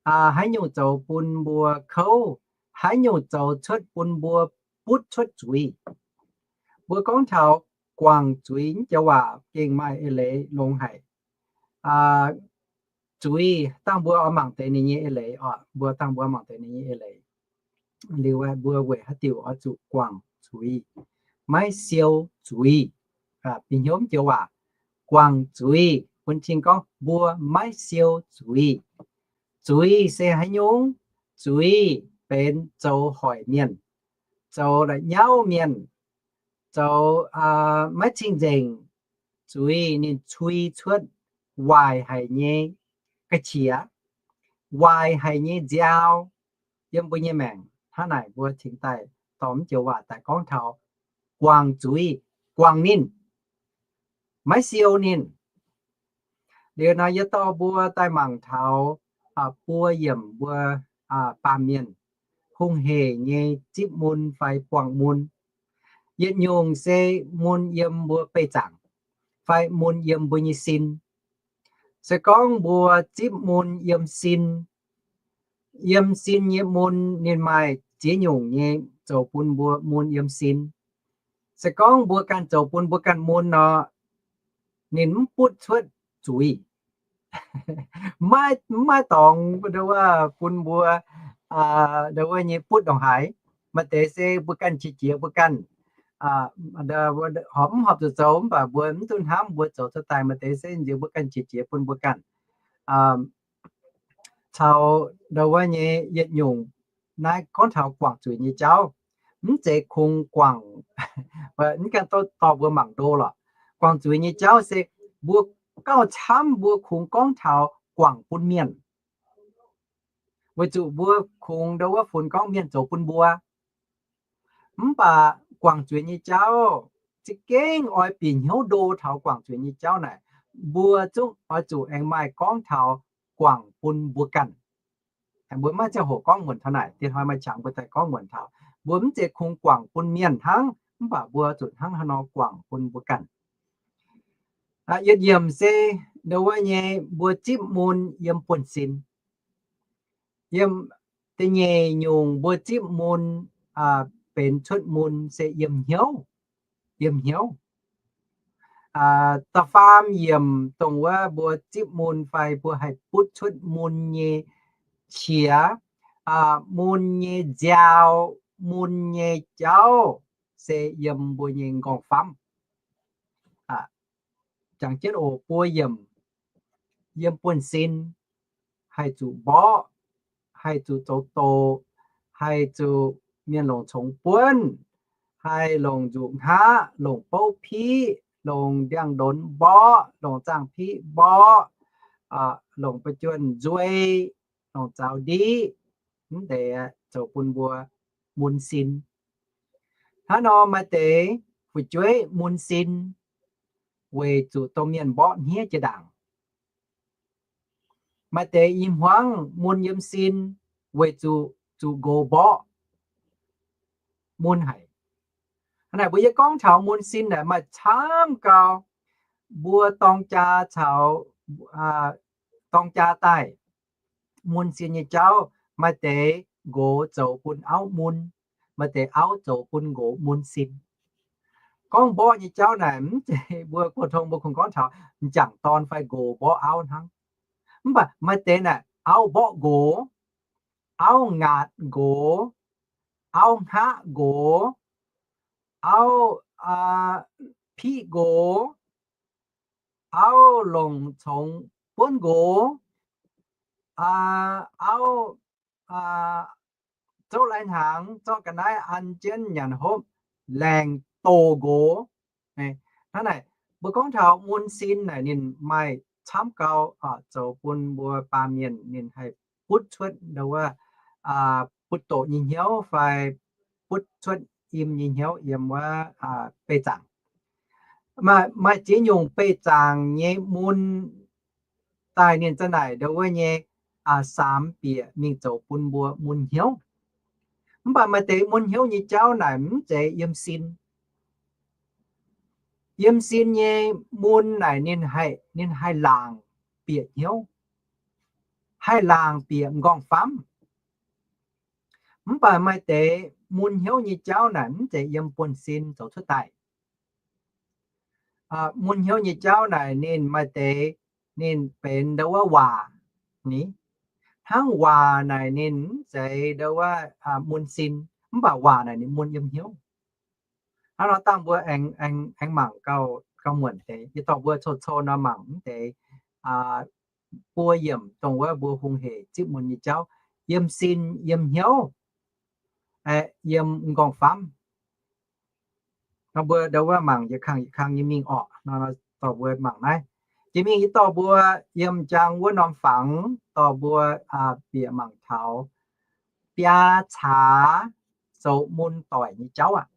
haaix nyungc zoux bun mbuo kouv, haaix nyungc zoux cuotv bun mbuo butv cuotv zuiz. Mbuo gorngv taux guangc zuiz mv joux waac gengh maaih eix leiz longx haic. Zuiz dangh mbuo oix mangc deix ninh nyei eix leiz oc, mbuo dangh mbuo mangc deix ninh nyei eix leiz. Liuz mbuo weic haaix diuc oix zuqc guangc zuiz, maiv siou zuiz? Bieqc hnyouv mv joux waac, guangc zuiz bun cing gorngv mbuo maiv siou zuiz. Zuiz se haaix nyungc? Zuiz benx zoux hoic mienh, zoux la'nyauv mienh, zoux maiv cing-nzengc. Zuiz ninh cui cuotv waaic haic nyei ga'qiex, waaic haic nyei nziaaux yiem mbuo nyei maengc. Hnangv naaic mbuo cingx daaih dorh mv joux waac daaih gorngv taux guangc zuiz, guangc ninh, maiv siou ninh. Liuz nor yie dorh mbuo daaih mangc taux buo yiemc mbuo baamh mienh hungh hec nyei zipv mun fai buangh mun. Yietc nyungc se mun yiem mbuo beih zaangc, fai mun yiem mbuo nyei sin. Se gorngv mbuo zipv mun yiem sin, yiem sin nyei mun ninh maaih ziex nyungc nyei zoux bun mbuo mun yiem sin. Se gorngv mbuo ganh zoux bun mbuo ganh mun nor, ninh mv butv cuotv zuiz. Mv maaih dorngx nduov wuov bun mbuo nduov wuov nyei butv ndongc haaix. Maaih deix se mbuo ganh qiex jiez mbuo ganh, horpc mv horpc zuqc zoux mv baac mbuo mv duqv hnamv mbuo zoux cuotv daaih. Maaih deix se nziex mbuo ganh qiex jiez bun mbuo ganh. Caux nduov wuov nyei yietc nyungc naaiv gorngv taux guangc zuiz nyei jauv, mv zeiz kungx guangc, mv ganh dorh mbuo mangc ndo lorqc. Guangc zuiz nyei jauv se mbuo gauh camv mbuo kungx gorngv taux guangc bun mienh, weic zuqc mbuo kungx nduov wuov funx gorngv mienh zoux bun mbuo. Mv baac guangc zuiz nyei jauv za'gengh oix bieqc hnyouv ndo taux guangc zuiz nyei jauv naaic, mbuo zungv oix zuqc aengx maaih gorngv taux guangc bun mbuo ganh. Mbuo maiv ziangh hoc gorngv muonc taux naaic, diex hnoi maaih qangx mbuo daaih gorngv muonc taux. Mbuo mv zeiz kungx guangc bun mienh hnangv, mv baac mbuo zuqc hnangv haaix nor guangc bun mbuo ganh. Yietc yiemc se ndo wuov nyei mbuo zipv mun yiem buonv-sin. Yiem da'nyeic nyungc mbuo zipv mun benx cuotv mun se yiem hnyouv, yiem hnyouv. Da'faam yiemc dongh wuov mbuo zipv mun fai mbuo haih butv cuotv mun nyei qiex, mun nyei nziaaux, mun nyei jauv se yiem mbuo nyei m'nqorngv-famv. Jangx jienv oc, buo yiemc yiem buonv-sin haih zuqc mborqv, haih zuqc zoux doqc, haih zuqc mienh longc congx buonv, haih longc nzuqc hngaqv, longc bouv piqv, longc ndiangx-ndonx mborqv, longc zaangh piqv mborqv, longc ba'juonh nzuei, longc zaux ndiqv, mv deix zoux bun mbuo mun sin. Hnangv nor maaih deix fu'jueiv mun sin weic zuqc domh mienh mborqv hniev jiex ndaangc. Maaih deix i hmuangv mun yiem sin weic zuqc zuqc nqox mborqv mun haic. Hnangv naaic mbuo yie gorngv taux mun sin naaic maaih camv gau. Mbuo dorng jaa caux dorng jaa daaih mun sin nyei jauv, maaih deix nqox zoux bun auv mun, maaih deix auv zoux bun nqox mun sin. Gorngv mborqv nyei jauv naaic mv zeiz mbuo go tong mbuo kungx gorngv taux m'jangc dorn fai nqox mborqv auv hnangv. Mv baac maaih deix naaic auv mborqv nqox, auv ngaatc nqox, auv hngaqv nqox, auv piqv nqox, auv longc congx buonv nqox, auv zouv lai hnaangx zorqv ga'naaiv an jienv nyanc hopv, laengc doqc nqox. Hnangv naaic, mbuo gorngv taux mun sin naaic ninh maaih camv gau, zoux bun mbuo baamh mienh ninh haih butv cuotv ndo wuov butv doqc nyei hnyouv fai butv cuotv im nyei hnyouv yiem wuov beih zaangc. Maaih ziex nyungc beih zaangc nyei mun daaih ninh za'naaic ndo wuov nyei saamx bieqc mingh zoux bun mbuo mun hnyouv. Mv baac maaih deix mun hnyouv nyei jauv naaic mv zeiz yiem sin. Yiem sin nyei mun naaic ninh haih laangc bieqc hnyouv, haih laangc bieqc m'nqorngv-famv. Mv baac maaih deix mun hnyouv nyei jauv naaic mv zeiz yiem buonv-sin zoux cuotv daaih. Mun hnyouv nyei jauv naaic ninh maaih deix ninh benx ndo wuov waac ni. Hnangv waac naaic ninh mv zeiz ndo wuov mun sin, mv baac waac naaic ninh mun yiem hnyouv. Hnangv nor dangh mbuo aengx mangc gauh muonc deix, yie dorh mbuo cou-cou nor mangc mv deix buo yiemc dongh wuov mbuo hungh hec zipv mun nyei jauv, yiem sin, yiem hnyouv, yiem m'nqorngv-famv. Nor mbuo ndo wuov mangc yietc kang yietc kang nyei mingh orqc. Nor dorh mbuo mangc naaiv. Jiex mingh yie dorh mbuo yiem jang wuov norm fangx dorh mbuo bieqc mangc taux biaa caax zoux mun doic nyei jauv aqv.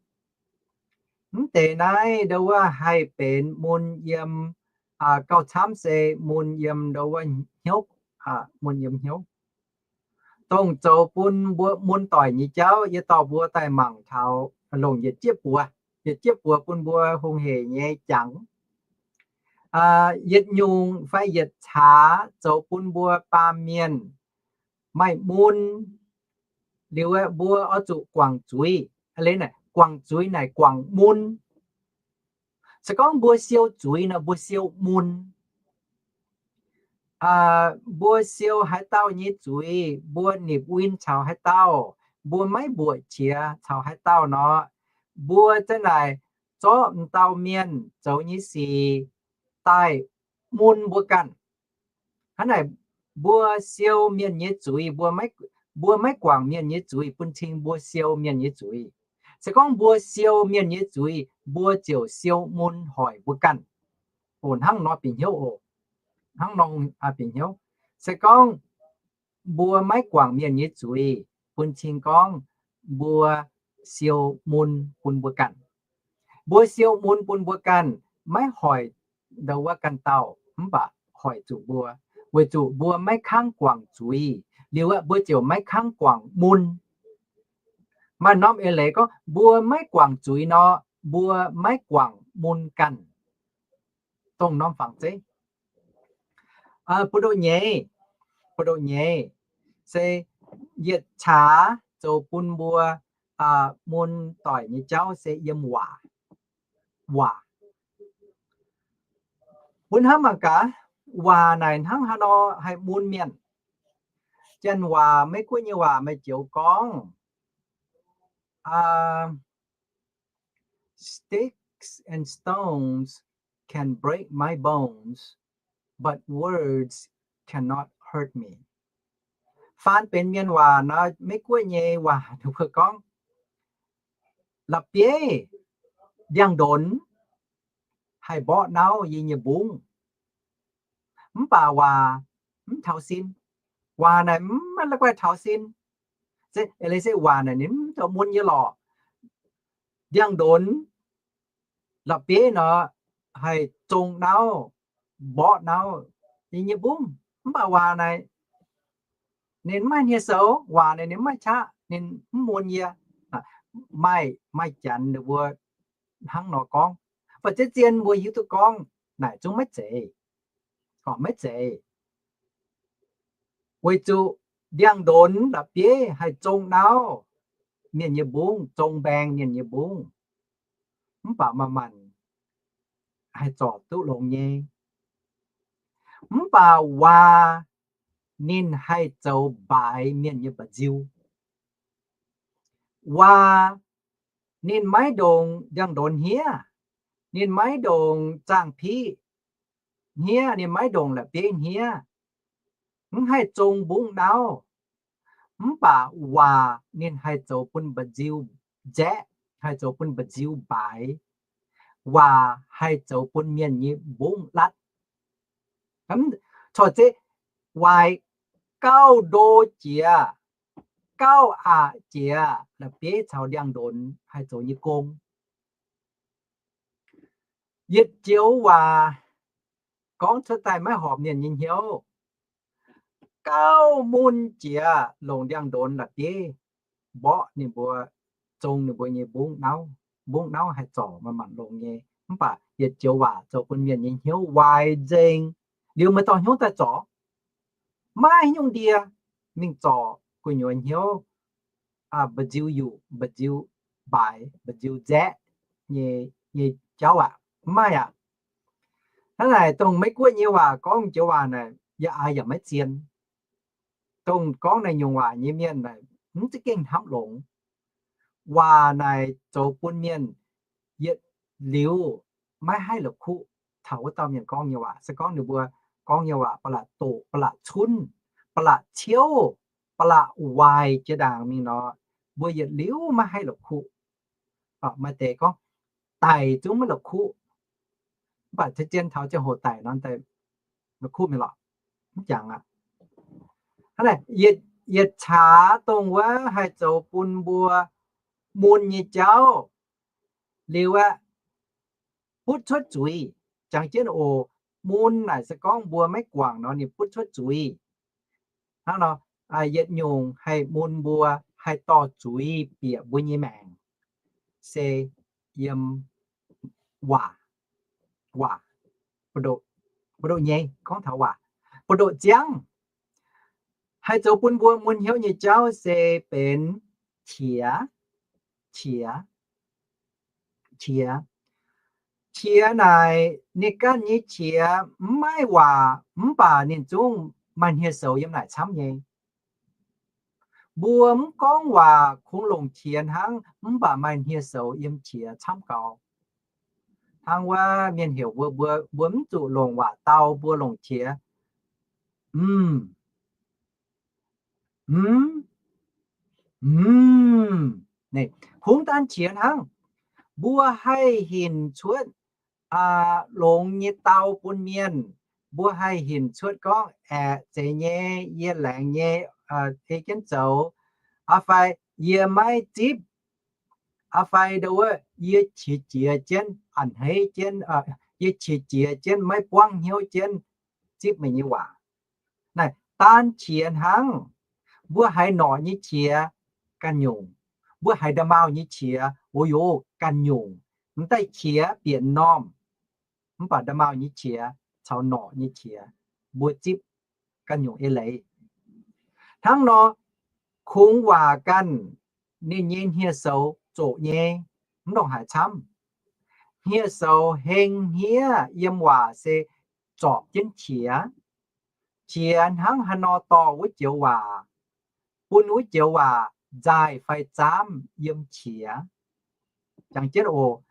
Mv deix naaiv ndo wuov haih benx mun yiem gauh camv se mun yiem ndo wuov hnyouv, mun yiem hnyouv. Dongh zoux bun mbuo mun doic nyei jauv yie dorh mbuo daaih mangc taux longc yietc jieqv buoz, yietc jieqv buoz bun mbuo hungh hec nyei jangx. Yietc nyungc fai yietc caax zoux bun mbuo baamh mienh maaih mun. Liuz mbuo oix zuqc guangc zuiz. Guangc zuiz naaic guangc mun. Se gorngv mbuo siou zuiz nor mbuo siou mun. Mbuo siou haaix dauh nyei zuiz, mbuo nipc win caux haaix dauh, mbuo maiv mbuoqc qiex caux haaix dauh nor, mbuo za'naaic zorqv m'dauh mienh zoux nyei sic daaih mun mbuo ganh. Hnangv naaic, mbuo siou mienh nyei zuiz, mbuo maiv guangc mienh nyei zuiz bun cing mbuo siou mienh nyei zuiz. Se gorngv mbuo siou mienh nyei zuiz, mbuo ziouc siou mun hoic mbuo ganh. Oc, hnangv nor bieqc hnyouv oc. Hnangv nor bieqc hnyouv. Se gorngv mbuo maiv guangc mienh nyei zuiz, bun cing gorngv mbuo siou mun bun mbuo ganh. Mbuo siou mun bun mbuo ganh, maiv hoic ndau wuov ganh dauh, mv baac hoic zuqc mbuo, weic zuqc mbuo maiv kangv guangc zuiz. Liuz aeqv, mbuo ziouc maiv kangv guangc mun. Maaih norm eix leiz gorngv mbuo maiv guangc zuiz nor, mbuo maiv guangc mun ganh. Dongh norm fangx zeiv. Buoz-ndoqv nyeiz, buoz-ndoqv nyeiz se yietc caax zoux bun mbuo mun doic nyei jauv se yiem waac. Waac. Mbuo hnamv mangc gaax, waac naaic hnangv haaix nor haih mun mienh. Janx waac, Meiv-Guoqv nyei waac maaih joux gorngv, Sticks and stones can break my bones, but words cannot hurt me. Faan benx mienh waac nor, Meiv-Guoqv nyei waac ninh mbuo gorngv, la'bieiv, ndiangx-ndonx haih mborqv nauv yie nyei mbungv, mv baac waac mv taux sin. Waac naaic mv maaih la'guaih taux sin. Se, eix leiz se waac naaic ninh mv zoux mun yie lorqc. Ndiangx-ndonx, la'bieiv nor, haih zong nauv, mborqv nauv yie nyei mbungv, mv baac waac naaic ninh mv maaih hniev-soux. Waac naaic ninh mv maaih qaqv, ninh mv mun yie. Maaih, maaih janx ninh mbuo hnangv nor gorngv, mv baac zien-zien mbuo hiuv duqv gorngv naaic zungv maiv zeiz, maiv zeiz. Weic zuqc ndiangx-ndonx la'bieiv haih zong nauv mienh nyei mbungv, zong mbaeng mienh nyei mbungv, mv baac manc-manc haih zorc duqv longx nyei. Mv baac waac ninh haih zoux mbaaix mienh nyei mba'nziu. Waac ninh maiv ndongc ndiangx-ndonx hniev, ninh maiv ndongc zaangh piqv hniev, ninh maiv ndongc la'bieiv hniev, mv haih zong mbungv nauv. Mv baac waac ninh haih zoux bun mba'nziu nzaeqv, haih zoux bun mba'nziu mbaaix. Waac haih zoux bun mienh nyei mbungv latv. Corc zeiv waaic gauh ndo jiex, gauh aqc jiex la'bieiv caux ndiangx-ndonx haih zoux nyei gong. Yietc joux waac gorngv cuotv daaih maiv horpc mienh nyei hnyouv, gauh mun jiex longc ndiangx-ndonx la'bieiv mborqv ninh mbuo, zong ninh mbuo nyei mbungv nauv. Mbungv nauv haih zorc manc-manc longx nyei. Mv baac yietc joux waac zoux bun mienh nyei hnyouv waaic nzengc. Liuz meih dorh hnyouv daaih zorc, maiv nyungc ndie mingh zorc gu'nyuoz hnyouv mba'nziu yuqc, mba'nziu mbaaix, mba'nziu nzaeqv nyei, nyei jauv aqv. Mv maaih aqv. Hnangv naaic dongh Meiv-Guoqv nyei waac gorngv joux waac naaic, yaac aaix yaac maiv zien. Dongh gorngv naaiv nyungc waac nyei mienh naaic, mv za'gengh hnamv longx. Waac naaic zoux bun mienh yietc liuz maiv haih la'kuqv taux wuov dauh mienh gorngv nyei waac. Se gorngv ninh mbuo gorngv nyei waac ba'laqc doqc, ba'laqc cunv, ba'laqc ciouv, ba'laqc waaic jiex ndaangc mingh nor, mbuo yietc liuz maiv haih la'kuqv. Maaih deix gorngv daic zungv maiv la'kuqv, mv baac zien taux ziangh hoc daic nor, la'kuqv mingh lorqc. Mv jangx aqv. Hnangv naaic, yietc caax dongh wuov haih zoux bun mbuo mun nyei jauv liuz aeqv, butv cuotv zuiz. Jangx jienv oc, mun naaic se gorngv mbuo maiv guangc nor ninh butv cuotv zuiz. Hnangv nor, yietc nyungc haih mun mbuo, haih dorh zuiz bieqc mbuo nyei maengc se yiem waac. Waac, buoz-ndoqv nyei gorngv taux waac. Buoz-ndoqv ziangv haih zoux bun mbuo mun hnyouv nyei jauv se benx qiex. Qiex, qiex. Qiex naaic ninh ganh nyei qiex mv maaih waac, mv baac ninh zungv maaih hniev-soux yiem naaic camv nyei. Mbuo mv gorngv waac kungx longc qiex hnangv, mv baac maaih hniev-soux yiem qiex camv gaux. Hnangv wuov mienh heuc mbuo, mbuo, mbuo mv zuqc longc waac dau, mbuo longc qiex. Mm, mm, mm. Kungx daan qiex hnangv, mbuo haih hinc cuotv longx nyei dau bun mienh. Mbuo haih hinc cuotv gorngv, aeqv, zeiz nyei, yie laengz nyei, ei jienv zoux, fai yie maiv zipv, fai ndo wuov, yie qiex jiez jienv, a'hneiv jienv, yie qiex jiez jienv, maiv buangv hnyouv jienv zipv meih nyei waac. Naaiv daan qiex hnangv. Mbuo haiz norqc nyei qiex ganh nyungc, mbuo haiz nda'maauh nyei qiex, o yoc, ganh nyungc. M'daaih qiex bieqc m'normh, mv baac nda'maauh nyei qiex caux norqc nyei qiex, mbuo zipv ganh nyungc eix leiz. Hnangv nor, kungx waac ganh, ninh nyei hniev-soux zoqc nyei, mv ndongc haaix camv. Hniev-soux heng hniev yiem waac se zorpc jienv qiex. Qiex hnangv haaix nor dorh wuov joux waac, bun wuov joux waac nzaaih fai zaamv yiem qiex. Jangx jienv oc,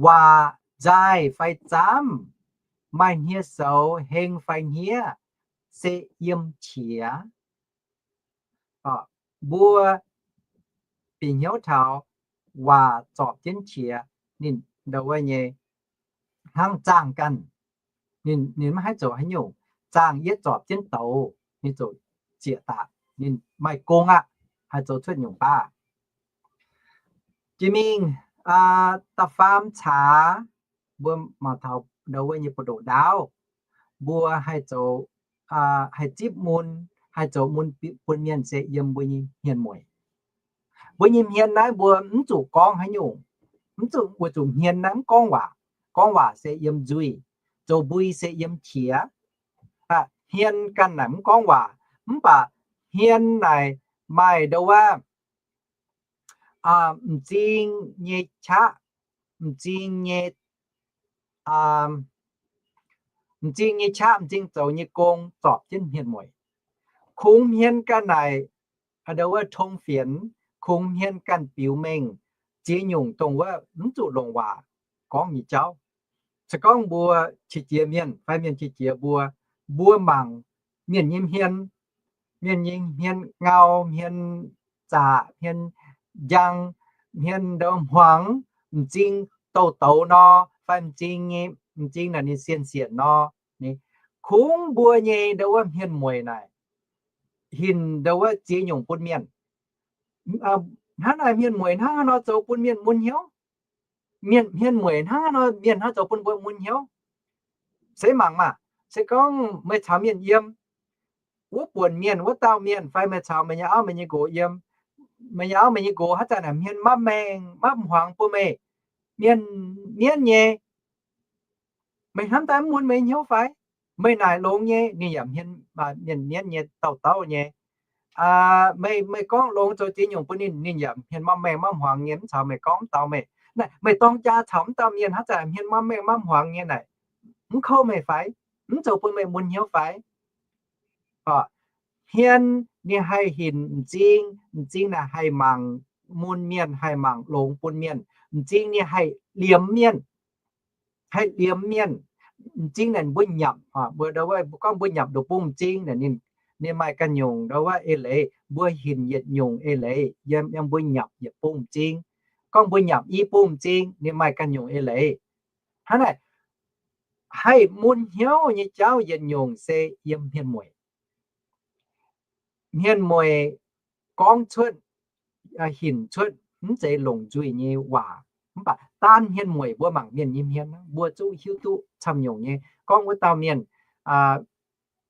waac nzaaih fai zaamv, maaih hniev-soux heng fai hniev, se yiem qiex. Mbuo bieqc hnyouv taux waac zorpc jienv qiex, ninh ndau wuov nyei hnangv zaangh ganh. Ninh, ninh maiv haih zoux haaix nyungc. Zaangh yietv zorpc jienv douz, ninh ziouc zieqc daaih, ninh maaih gong aqv, haih zoux cuotv nyungc baav. Jiex mingh da'faam caax, mbuo mangc taux ndau wuov nyei buoz-ndoqv ndaauv, mbuo haih zoux, haih zipv mun, haih zoux mun bun mienh se yiem mbuo nyei hmien mueic. Mbuo nyei hmien naaiv mbuo mv zuqc gorngv haaix nyungc, mv zuqc, weic zuqc hmien naaiv mv gorngv waac. Gorngv waac se yiem nzuih, zoux mbui se yiem qiex. Hmien ganh naaic mv gorngv waac, mv baac hmien naaic maaih ndau wuov m'zing nyei qaqv, m'zing nyei, m'zing nyei qaqv, m'zing zoux nyei gong zorpc jienv hmien mueic. Kungx hmien ganh naaic ndau wuov tong fienx, kungx hmien ganh biux mengh ziex nyungc dongh wuov mv zuqc longc waac gorngv nyei jauv. Se gorngv mbuo qiex jiez mienh fai mienh qiex jiez mbuo, mbuo mangc mienh nyei hmien, mienh nyei hmien ngau, hmien zaqc, hmien njang, hmien ndau hmuangx, m'zing douz-douz nor, fai m'zing nyei, m'zing naaic ninh sienh sienc nor. Kungx mbuo nyei ndau wuov hmien mueic naaic hinc ndau wuov ziex nyungc bun mienh. Hnangv naaic hmien mueic hnangv haaix nor zoux bun mienh mun hnyouv? Mienh, hmien mueic hnangv haaix nor mienh hnangv zoux bun mbuo mun hnyouv? Se mangc maah! Se gorngv meih caux mienh yiem, wuov buonc mienh, wuov dauh mienh, fai meih caux meih nyei auv meih nyei nqox yiem, meih nyei auv meih nyei nqox haaix zanc naaic hmien maiv maengh maiv hmuangx bun meih, mienh mienv nyei, meih hnamv daaih mv mun meih hnyouv fai? Meih naaic longx nyei, ninh yaac hmien, mienh mienv nyei, dauh dauh nyei. Meih, meih gorngv longx zoux ziex nyungc bun ninh, ninh yaac hmien maiv maengh maiv hmuangx nyei, mv caux meih gorngv, mv dau meih. Naaic meih dorng jaa caux mv dauh mienh haaix zanc hmien maiv maengh maiv hmuangx nyei naaic, mv kouv meih fai? Mv zoux bun meih mun hnyouv fai? Hmien ninh haih hinc m'zing, m'zing naaic haih mangc mun mienh, haih mangc longx bun mienh. M'zing ninh haih liemh mienh, haih liemh mienh. M'zing naaic mbuo nyapc, mbuo ndau wuov gorngv mbuo nyapc ndoqc bung m'zing naaic, ninh maaih ganh nyungc ndau wuov eix leiz, mbuo hinc yietc nyungc eix leiz yiem, yiem mbuo nyapc yietc bung m'zing. Gorngv mbuo nyapc i bung m'zing, ninh maaih ganh nyungc eix leiz. Hnangv naaic, haih mun hnyouv nyei jauv yietc nyungc se yiem hmien mueic. Hmien mueic gorngv cuotv, hinc cuotv mv zeiz longc nzuih nyei waac. Mv baac daan hmien mueic mbuo mangc mienh nyei hmien, mbuo zungv hiuv duqv camv nyungc nyei. Gorngv wuov dauh mienh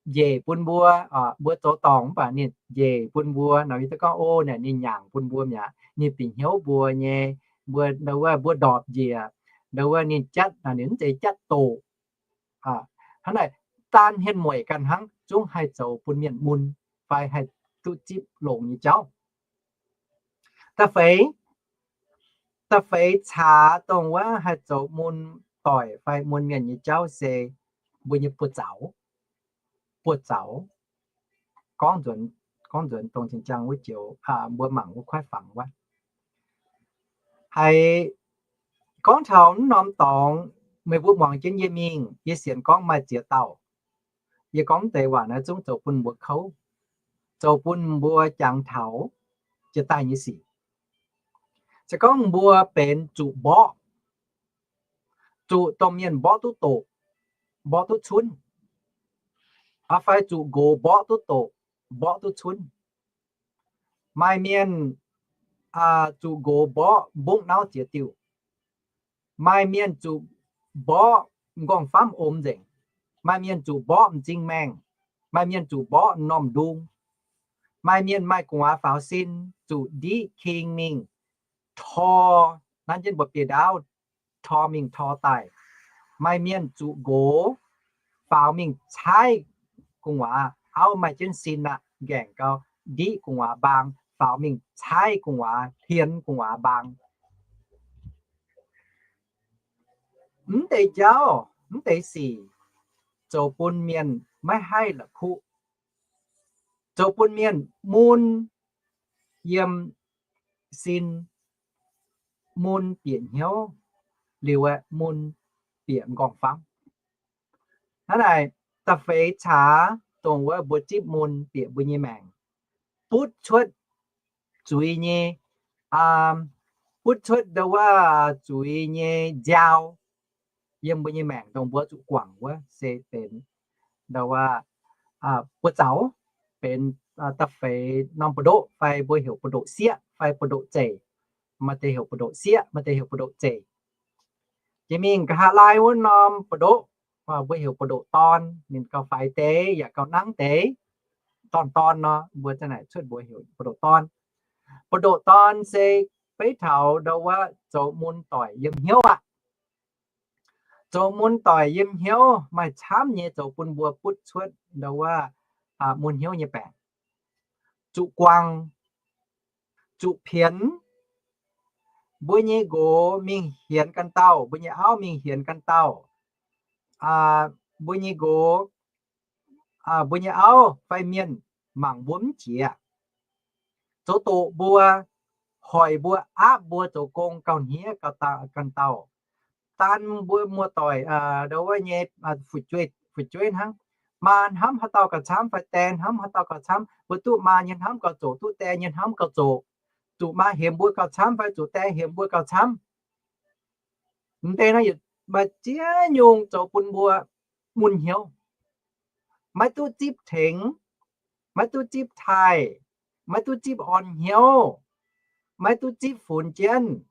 njiec bun mbuo, mbuo zoux dorngc mv baac ninh njiec bun mbuo nor, yie gorngv, o, naaic ninh nyaangc bun mbuo mi'aqv, ninh bieqc hnyouv mbuo nyei, mbuo ndau wuov mbuo ndorpc njiec, ndau wuov ninh jatv, ninh mv zeiz jatv doqc. Hnangv naaic, daan hmien mueic ganh hnangv zungv haih zoux bun mienh mun fai haih duqv zipv longx nyei jauv. Da'feix, da'feix caax dongh wuov haih zoux mun doic fai mun mienh nyei jauv se mbuo nyei buoz-zaux. Buoz-zaux. Gorngv nzuonx, gorngv nzuonx dongh zinh ziangh wuov joux mbuo mangc wuov kuaaiv fangx wuov. Haiz gorngv taux mv norm dorngx, meih mbuo muangx jienv yie mingh, yie sienx gorngv maaih ziex dauh. Yie gorngv deix waac naaiv zungv zoux bun mbuo kouv, zoux bun mbuo jangx taux jiex daaih nyei sic. Se gorngv mbuo benx zuqc mborqv, zuqc domh mienh mborqv duqv doqc, mborqv duqv cunv, fai zuqc nqox mborqv duqv doqc, mborqv duqv cunv. Maaih mienh zuqc nqox mborqv mbungv nauv ziex diuh. Maaih mienh zuqc mborqv m'nqorngv-famv omx nzengc. Maaih mienh zuqc mborqv m'zing maengh. Maaih mienh zuqc mborqv m'normh ndung. Maaih mienh maaih gu'nguaaz faaux sin zuqc ndiqv king mingh tor, nanv jienv mbuo biei ndaauv, tor mingh tor daaih. Maaih mienh zuqc nqox faaux mingh caaiv gu'nguaaz, auv maaih jienv sin aqv, nqaengc gau, ndiqv gu'nguaaz mbaang, faaux mingh caaiv gu'nguaaz, hlienx gu'nguaaz mbaang. Mv deix jauv, mv deix sic, zoux bun mienh maiv haih la'kuqv, zoux bun mienh mun yiem sin, mun bieqc hnyouv, liuz aeqv, mun bieqc m'nqorngv-famv. Hnangv naaic, da'feix caax dongh wuov mbuo zipv mun bieqc mbuo nyei maengc, butv cuotv zuiz nyei, butv cuotv ndau wuov zuiz nyei nziaaux yiem mbuo nyei maengc, dongh mbuo zuqc guangc wuov se benx ndau wuov buoz-zaux, benx da'feix norm buoz-ndoqv fai mbuo heuc buoz-ndoqv sieqv fai buoz-ndoqv zeic. Maaih deix heuc buoz-ndoqv sieqv, maaih deix heuc buoz-ndoqv zeic. Jiex mingh nqa'haav laai wuov norm buoz-ndoqv, mbuo heuc buoz-ndoqv dorn, ninh gauh faix deix yaac gauh nangv deix. Dorn dorn nor, mbuo za'naaic cuotv mbuox heuc buoz-ndoqv dorn. Buoz-ndoqv dorn se beiv taux ndau wuov zoux mun doic yiem hnyouv aqv. Zoux mun doic yiem hnyouv maaih camv nyei zoux bun mbuo butv cuotv ndau wuov mun hnyouv nyei baengc. Zuqc guangc, zuqc pienx. Mbuo nyei nqox mingh hienx ganh dauh, mbuo nyei auv mingh hienx ganh dauh. Mbuo nyei nqox, mbuo nyei auv fai mienh mangc mbuo mv jiex, zoux doqc mbuo, hoic mbuo, aapv mbuo zoux gong gauh hniev ganh dauh. Daan mbuo muoz-doic ndau wuov nyei fu'jueiv hnangv. Maa hnamv haaix dauh gauh camv fai die hnamv haaix dauh gauh camv, mbuo duqv maa nyei hnamv gauh zoqc, duqv die nyei hnamv gauh zoqc. Zuqc maa hemx mbuo gauh camv fai zuqc die hemx mbuo gauh camv. Mv deix naaiv yietc maaih ziex nyungc zoux bun mbuo mun hnyouv. Maiv duqv zipv tengx, maiv duqv zipv taaih, maiv duqv zipv orn hnyouv, maiv duqv zipv funx jienv.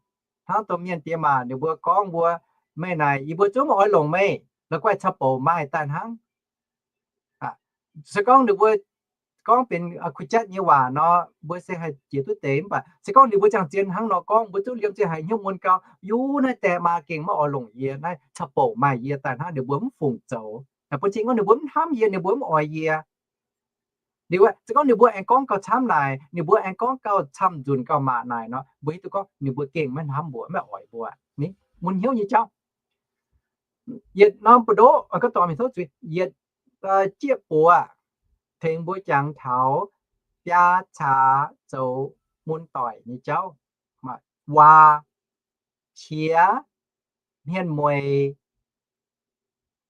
Hnangv domh mienh diex maac ninh mbuo gorngv mbuo, meih naaic yie mbuo zungv maiv oix longc meih, la'guaih caux bouc maaih daaih hnangv. Se gorngv ninh mbuo gorngv benx kuh jatv nyei waac nor, mbuo se haih jiex duqv deix. Mv baac se gorngv ninh mbuo ziangh zien hnangv nor gorngv, mbuo zungv liemh zeih haiz hnyouv mun gau, yie naaiv die maa gengh maiv oix longc yie, naaiv caux bouc maaih yie daaih hnangv, ninh mbuo mv fungc zoux. Naaiv bun cing gorngv ninh mbuo mv hnamv yie, ninh mbuo mv oix yie. Liuz se gorngv ninh mbuo aengx gorngv gauh camv naaic, ninh mbuo aengx gorngv gauh camv nzunc gauh maac naaic nor, mbuo hiuv duqv gorngv ninh mbuo gengh maiv hnamv mbuo, maiv oix mbuo. Mun hnyouv nyei jauv. Yietc norm buoz-ndoqv, gorngv dorh mingh tov zuiz, yietc jieqv buoz tengx mbuo jangx taux biaa caax zoux mun doic nyei jauv. Waac, qiex, hmien mueic,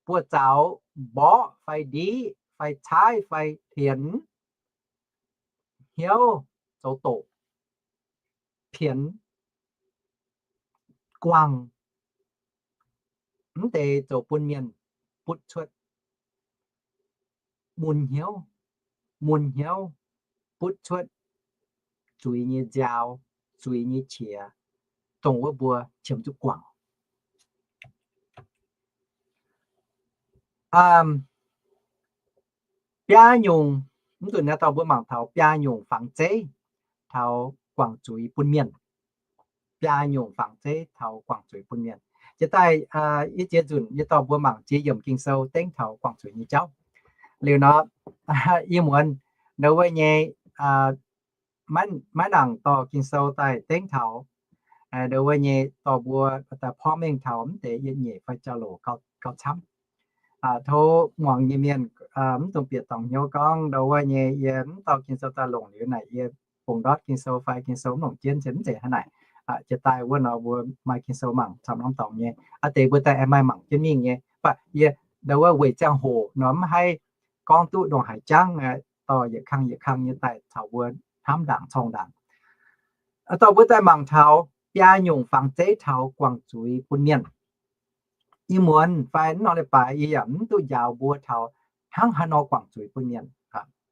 buoz-zaux, mborqv fai ndiqv fai caaiv fai hlienx, hnyouv, zoux doqc, pienx, guangc. Mv deix zoux bun mienh butv cuotv mun hnyouv, mun hnyouv, butv cuotv zuiz nyei nziaaux, zuiz nyei qiex, dongh wuov mbuo qiemx zuqc guangc. Biaa nyungc, mv nzunc naaiv dauh mbuo mangc taux biaa nyungc fangx zeiv taux guangc zuiz bun mienh. Biaa nyungc fangx zeiv taux guangc zuiz bun mienh. Jiex daaih, yie ziex nzunc yie dorh mbuo mangc ziex yiemc Ging-Sou dengv taux guangc zuiz nyei jauv. Liuz nor, yie muonz ndau wuov nyei maiv nangc dorh Ging-Sou daaih dengv taux, ndau wuov nyei dorh mbuo daaih porv mengh taux mv deix yietc nyeic fai jauv-louc gauh camv. Tov muangx nyei mienh mv dungx bieqc dorngc hnyouv gorngv ndau wuov nyei yie mv dorh Ging-Sou daaih longc liuz naaic yie bungx ndortv Ging-Sou fai Ging-Sou mv longc jienv, mv zeiz hnangv naaic. Jiex daaih wuov nor mbuo maaih Ging-Sou mangc camv norm dorngx nyei. Aa deix mbuo daaih aengx maaih mangc jienv mingh nyei. Mv baac yie ndau wuov weic ziangh hoc nor mv haih gorngv duqv ndongc haaix jangv, dorh yietc kang yietc kang nyei daaih caux mbuo hnamv ndaangc corng ndaangc. Dorh mbuo daaih mangc taux biaa nyungc fangx zeiv taux guangc zuiz bun mienh. Ih muonz fai mv norm leiz-baaix yie yaac mv duqv njaaux mbuo taux hnangv haaix nor guangc zuiz bun mienh.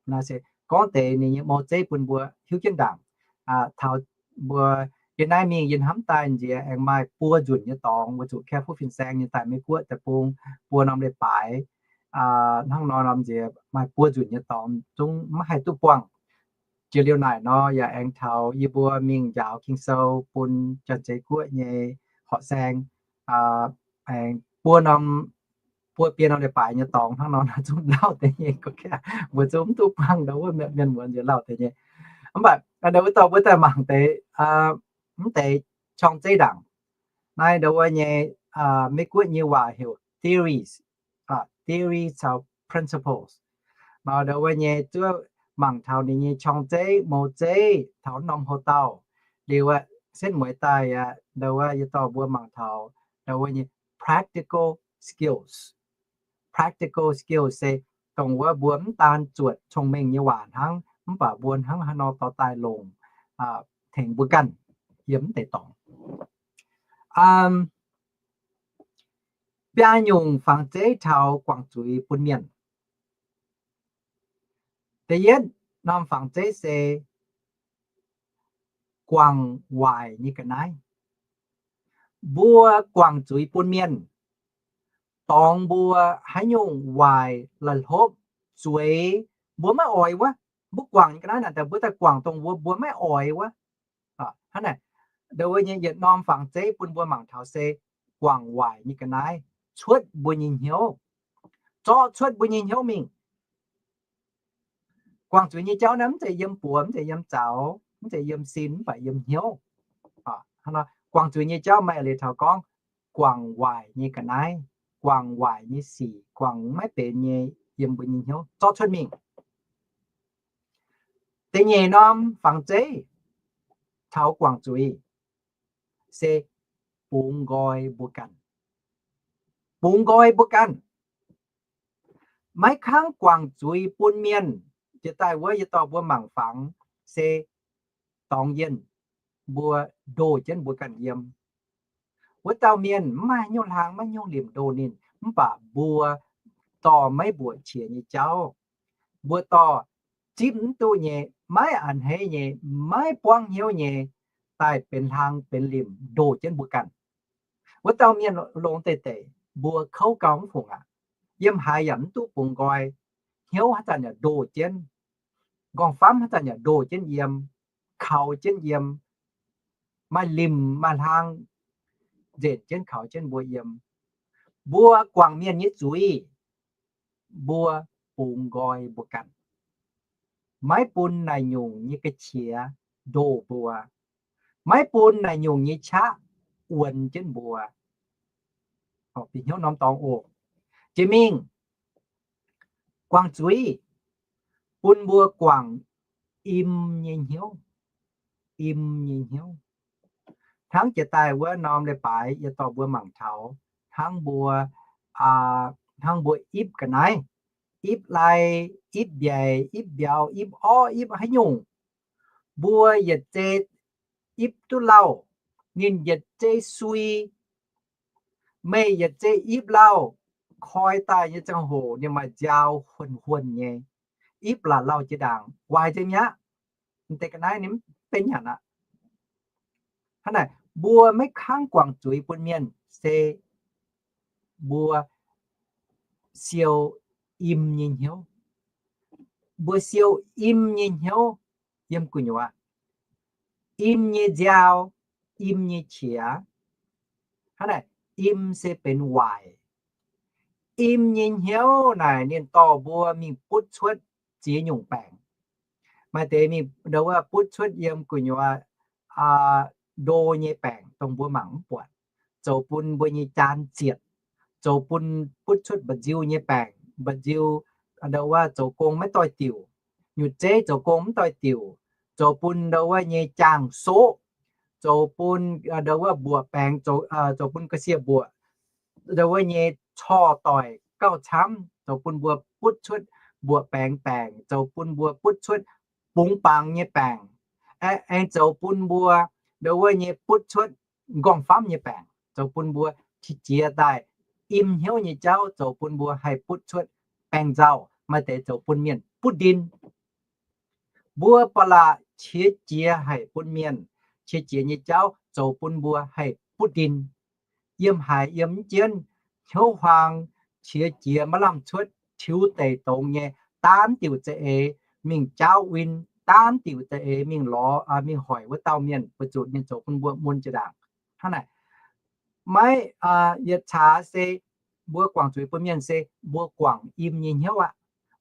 Naaiv se gorngv deix ninh nyei mou zeiv bun mbuo hiuv jienv ndaangc, taux mbuo Yie naaiv mingh yie hnamv daaih nziex aengx maaih buo nzunc nyei dorngx, weic zuqc Careful Fin-Saeng nyei daaih Meiv Guoqv deic-bung buo norm leiz-baaix, hnangv nor norm nziex maaih buo nzunc nyei dorngx zungv maiv haih duqv buangh. Jiex liuz naaic nor yaac aengx taux yie mbuo mingh njaaux Ging-Sou bun Janx-Zei Guoqv nyei horqc saeng, aengx buo norm, buo biei norm leiz-baaix nyei dorngx hnangv nor zungv lauh deix nyei. Mbuo zungv mv duqv buangh ndau wuov mienh muonz nziex lauh deix nyei. Mv baac ndau wuov dorh mbuo daaih mangc deix, mv deix qorng-zeiv ndaangc. Naaiv ndau wuov nyei, Meiv Guoqv nyei waac heuc theories, theories caux principles. Nor ndau wuov nyei zuov mangc taux ninh nyei qorng-zeiv, mouz-zeiv, taux norm houx-dauh. Liuz aqv, setv mueiz daaih aqv, ndau wuov yie dorh mbuo mangc taux ndau wuov nyei practical skills. Practical skills se dongh wuov mbuo mv daan zuotc cong-mengh nyei waac hnangv, mv baac mbuo hnangv haaix nor dorh daaih longc tengx mbuo ganh yiem mv deix dorngx. Biaa nyungc fangx zeiv taux guangc zuiz bun mienh. Da'yietv norm fangx zeiv se guangc waaic nyei ga'naaiv. Mbuo guangc zuiz bun mienh, dorngx mbuo haaix nyungc waaic la'hlopv zueiz mbuo maiv oix wuov, mbuo guangc nyei ga'naaiv naaic daaih mbuo daaih guangc dongh wuov mbuo maiv oix wuov. Hnangv naaic, ndau wuov nyei yietc norm fangx zeiv bun mbuo mangc taux se guangc waaic nyei ga'naaiv cuotv mbuo nyei hnyouv, zorqv cuotv mbuo nyei hnyouv mingh. Guangc zuiz nyei jauv naaiv mv zeiz yiem buoz, mv zeiz yiem zaux, mv zeiz yiem sin, mv baac yiem hnyouv. Guangc zuiz nyei jauv maaih leiz taux gorngv guangc waaic nyei ga'naaiv, guangc waaic nyei sic, guangc maiv benx nyei yiem mbuo nyei hnyouv zorqv cuotv mingh. Da'nyeic norm fangx zeiv taux guangc zuiz se bungx nqoi mbuo ganh. Bungx nqoi mbuo ganh. Maiv kangv guangc zuiz bun mienh, jiex daaih wuov yie dorh mbuo mangc fangx se dorngx yienh mbuo ndoh jienv mbuo ganh yiem. Wuov dauh mienh mv maaih haaix nyungc hlang, maiv nyungc limc ndoh ninh, mv baac mbuo dorh maiv mbuoqc qiex nyei jauv, mbuo dorh zipv mv duqv nyei, maiv a'hneiv nyei, maiv buangv hnyouv nyei, daaih benx hlang benx limc ndoh jienv mbuo ganh. Wuov dauh mienh longx deix deix, mbuo kouv gauh mv fungc aqv. Yiem haaix yaac mv duqv bungx nqoi, hnyouv haaix zanc yaac ndoh jienv, nqorngv-famv haaix zanc yaac ndoh jienv yiem, kaux jienv yiem, maaih limc maaih hlang nzenc jienv kaux jienv mbuo yiem. Mbuo guangc mienh nyei zuiz, mbuo bungx nqoi mbuo ganh. Maiv bun naaic nyungc nyei ga'qiex ndoh mbuo. Maiv bun naaic nyungc nyei qaqv wuonx jienv mbuo. Bieqc hnyouv norm dorngx oc. Jiex mingh guangc zuiz bun mbuo guangc im nyei hnyouv. Im nyei hnyouv. Hnangv jiex daaih wuov norm leiz-baaix yie dorh mbuo mangc taux hnangv mbuo, hnangv mbuo ipv ga'naaiv, ipv lai, ipv mbiaic, ipv mbiauz, ipv orv, ipv haaix nyungc, mbuo yietc zei ipv duqv lauh, ninh yietc zei sui. Meih yietc zei ipv lauh, koi daaih nyei ziangh hoc ninh maaih nziaaux huonh huonh nyei, ipv la'lauh jiex ndaangc, waaic nzengc mi'aqv. M'deix ga'naaiv ninh mv benx nyanc aqv. Hnangv naaic, mbuo maiv kangv guangc zuiz bun mienh se mbuo siou im nyei hnyouv. Mbuo siou im nyei hnyouv yiem gu'nyuoz, im nyei nziaaux, im nyei qiex. Hnangv naaic, im se benx waaic. Im nyei hnyouv naaic ninh dorh mbuo mingh butv cuotv ziex nyungc baengc. Maaih deix mingh ndau wuov butv cuotv yiem gu'nyuoz ndo nyei baengc dongh mbuo mangc mv buatc, zoux bun mbuo nyei jaan zietc, zoux bun butv cuotv mba'nziu nyei baengc, mba'nziu ndau wuov zoux gong maiv doix-diuc, nyutc zeiv zoux gong mv doix-diuc, zoux bun ndau wuov nyei jaang soqv, zoux bun ndau wuov mbuoqc baengx, zoux bun ga'sie mbuoqc, ndau wuov nyei corc doic gauh camv, zoux bun mbuo butv cuotv mbuoqc baengx baengc, zoux bun mbuo butv cuotv bungx bangx nyei baengc, aengx zoux bun mbuo ndau wuov nyei butv cuotv nqorngv-famv nyei baengc, zoux bun mbuo qiex jiez daaih im hnyouv nyei jauv, zoux bun mbuo haih butv cuotv baengc nzauh, maaih deix zoux bun mienh butv ndin. Mbuo ba'laqc qiex jiez haic bun mienh, qiex jiez nyei jauv zoux bun mbuo haih butv ndin. Yiem haaix yiem mv jienv, hnyouv huaang, qiex jiez maiv lamh cuotv, tiux deic dongz nyei, daanv diuc za'eix mingh jaauv win, daanv diuc za'eix mingh lorz, mingh hoic wuov dauh mienh, weic zuqc ninh zoux bun mbuo mun jiex ndaangc. Hnangv naaic, maiv, yietc caax se mbuo guangc zuiz bun mienh se mbuo guangc im nyei hnyouv aqv.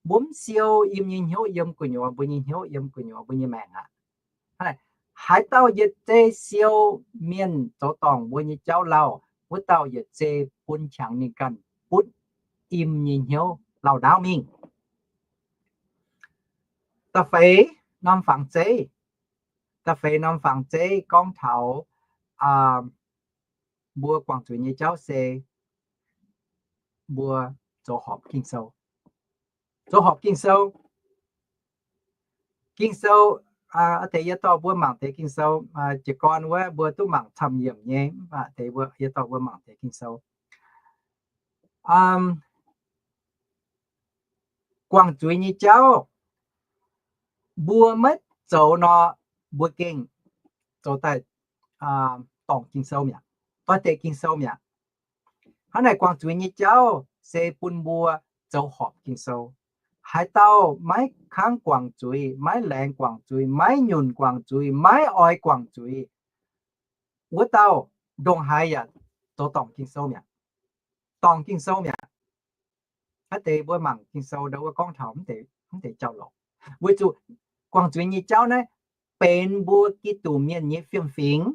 Mbuo mv siou im nyei hnyouv yiem gu'nyuoz, mbuo nyei hnyouv yiem gu'nyuoz, mbuo nyei maengc aqv. Haaix dauh yietc zei siou mienh zoux dorngc mbuo nyei jauv lauh, wuov dauh yietc zei bun qangx ninh ganh butv im nyei hnyouv lauh ndaauv mingh. Da'feix norm fangx zeiv, da'feix norm fangx zeiv gorngv taux mbuo guangc zuiz nyei jauv se mbuo zoux horpc Ging-Sou. Zoux horpc Ging-Sou. Ging-Sou, aa deix yie dorh mbuo mangc deix Ging-Sou, jiez gorn wuov mbuo duqv mangc camv yiemc nyei, mv baac deix mbuo, yie dorh mbuo mangc deix Ging-Sou. Guangc zuiz nyei jauv, mbuo maiv zoux nor, mbuo gengh zoux daaih dorngc Ging-Sou mi'aqv, doix-dekc Ging-Sou mi'aqv. Hnangv naaic guangc zuiz nyei jauv se bun mbuo zoux horpc Ging-Sou. Haaix dauh maiv kangv guangc zuiz, maiv laengz guangc zuiz, maiv nyunc guangc zuiz, maiv oix guangc zuiz, wuov dauh ndongc haaix yaac zoux dorngc Ging-Sou mi'aqv. Dorngc Ging-Sou mi'aqv. Aa deix mbuo mangc Ging-Sou ndau wuov gorngv taux mv deix jauv-louc. Weic zuqc guangc zuiz nyei jauv naaiv benx mbuo Giduc mienh nyei fiem-fingx.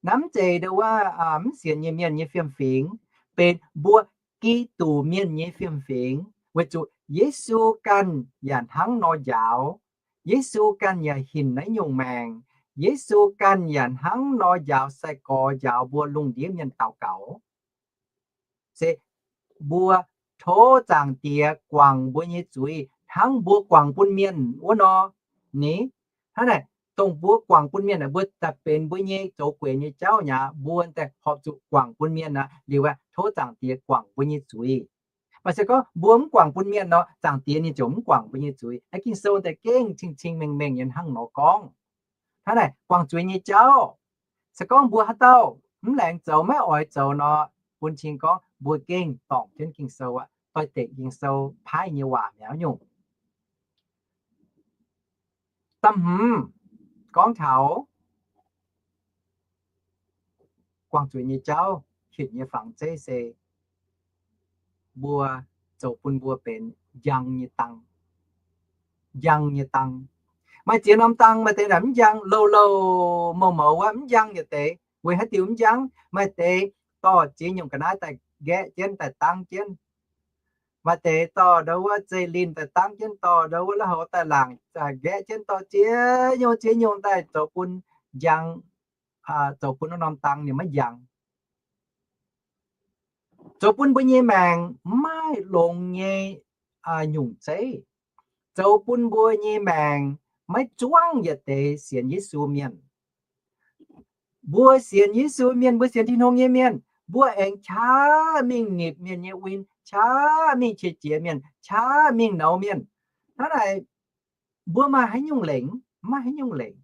Naaiv mv zeiz ndau wuov mv sienx nyei mienh nyei fiem-fingx, benx mbuo Giduc mienh nyei fiem-fingx. Weic zuqc Yesu ganh yaac hnangv nor njaaux. Yesu ganh yaac hinc naaiv nyungc maengc. Yesu ganh yaac hnangv nor njaaux sai-gorx, njaaux mbuo lungh ndiev mienh daux gaux. Se mbuo tov Zaangc Diex guangc mbuo nyei zuiz hnangv mbuo guangc bun mienh wuov nor. Ni, hnangv naaic, dongh mbuo guangc bun mienh aeqv, mbuo daaih benx mbuo nyei zoux gueix nyei jauv nyei aqv. Mbuo daaih horpc zuqc guangc bun mienh aqv liuz, tov Zaangc Diex guangc mbuo nyei zuiz. Mv baac se gorngv mbuo mv guangc bun mienh nor, Zaangc Diex ninh ziouc mv guangc mbuo nyei zuiz. Aa, Ging-Sou daaih gengh cing-cing mengh mengh nyei hnangv nor gorngv. Hnangv naaic guangc zuiz nyei jauv, se gorngv mbuo haaix dauh mv laengz zoux, maiv oix zoux nor, bun cing gorngv mbuo gengh dorngc jienv Ging-Sou aqv, doix-dekc Ging-Sou paaiv nyei waac mi'aqv nyungc. Da'hmz gorngv taux guangc zuiz nyei jauv hinc nyei fangx zeiv se mbuo zoux bun mbuo benx njang nyei dang. Njang nyei dang. Maaih ziex norm dang maaih deix naaic mv njang, louh louh mouz mouz wuov mv njang yietc deix. Weic haaix diuc mv njang? Maaih deix dorh ziex nyungc ga'naaiv daaih nqaeqv jienv daaih dangv jienv. Maaih deix dorh ndau wuov zeiv-lin daaih dangv jienv, dorh ndau wuov la'haux daaih laangc nqaeqv jienv, dorh ziex nyungc ziex nyungc daaih zoux bun njang, zoux bun wuov norm dang ninh maiv njang. Zoux bun mbuo nyei maengc maiv longx nyei nyungc zeiv. Zoux bun mbuo nyei maengc maiv zuangv yietc deix sienx Yesu mienh. Mbuo sienx Yesu mienh, mbuo sienx Tin-Hungh nyei mienh, mbuo aengx qaqv mingh nipc mienh nyei win, qaqv mingh qiex jiez mienh, qaqv mingh nouz mienh. Hnangv naaic, mbuo maaih haaix nyungc lengc? Maiv maaih haaix nyungc lengc.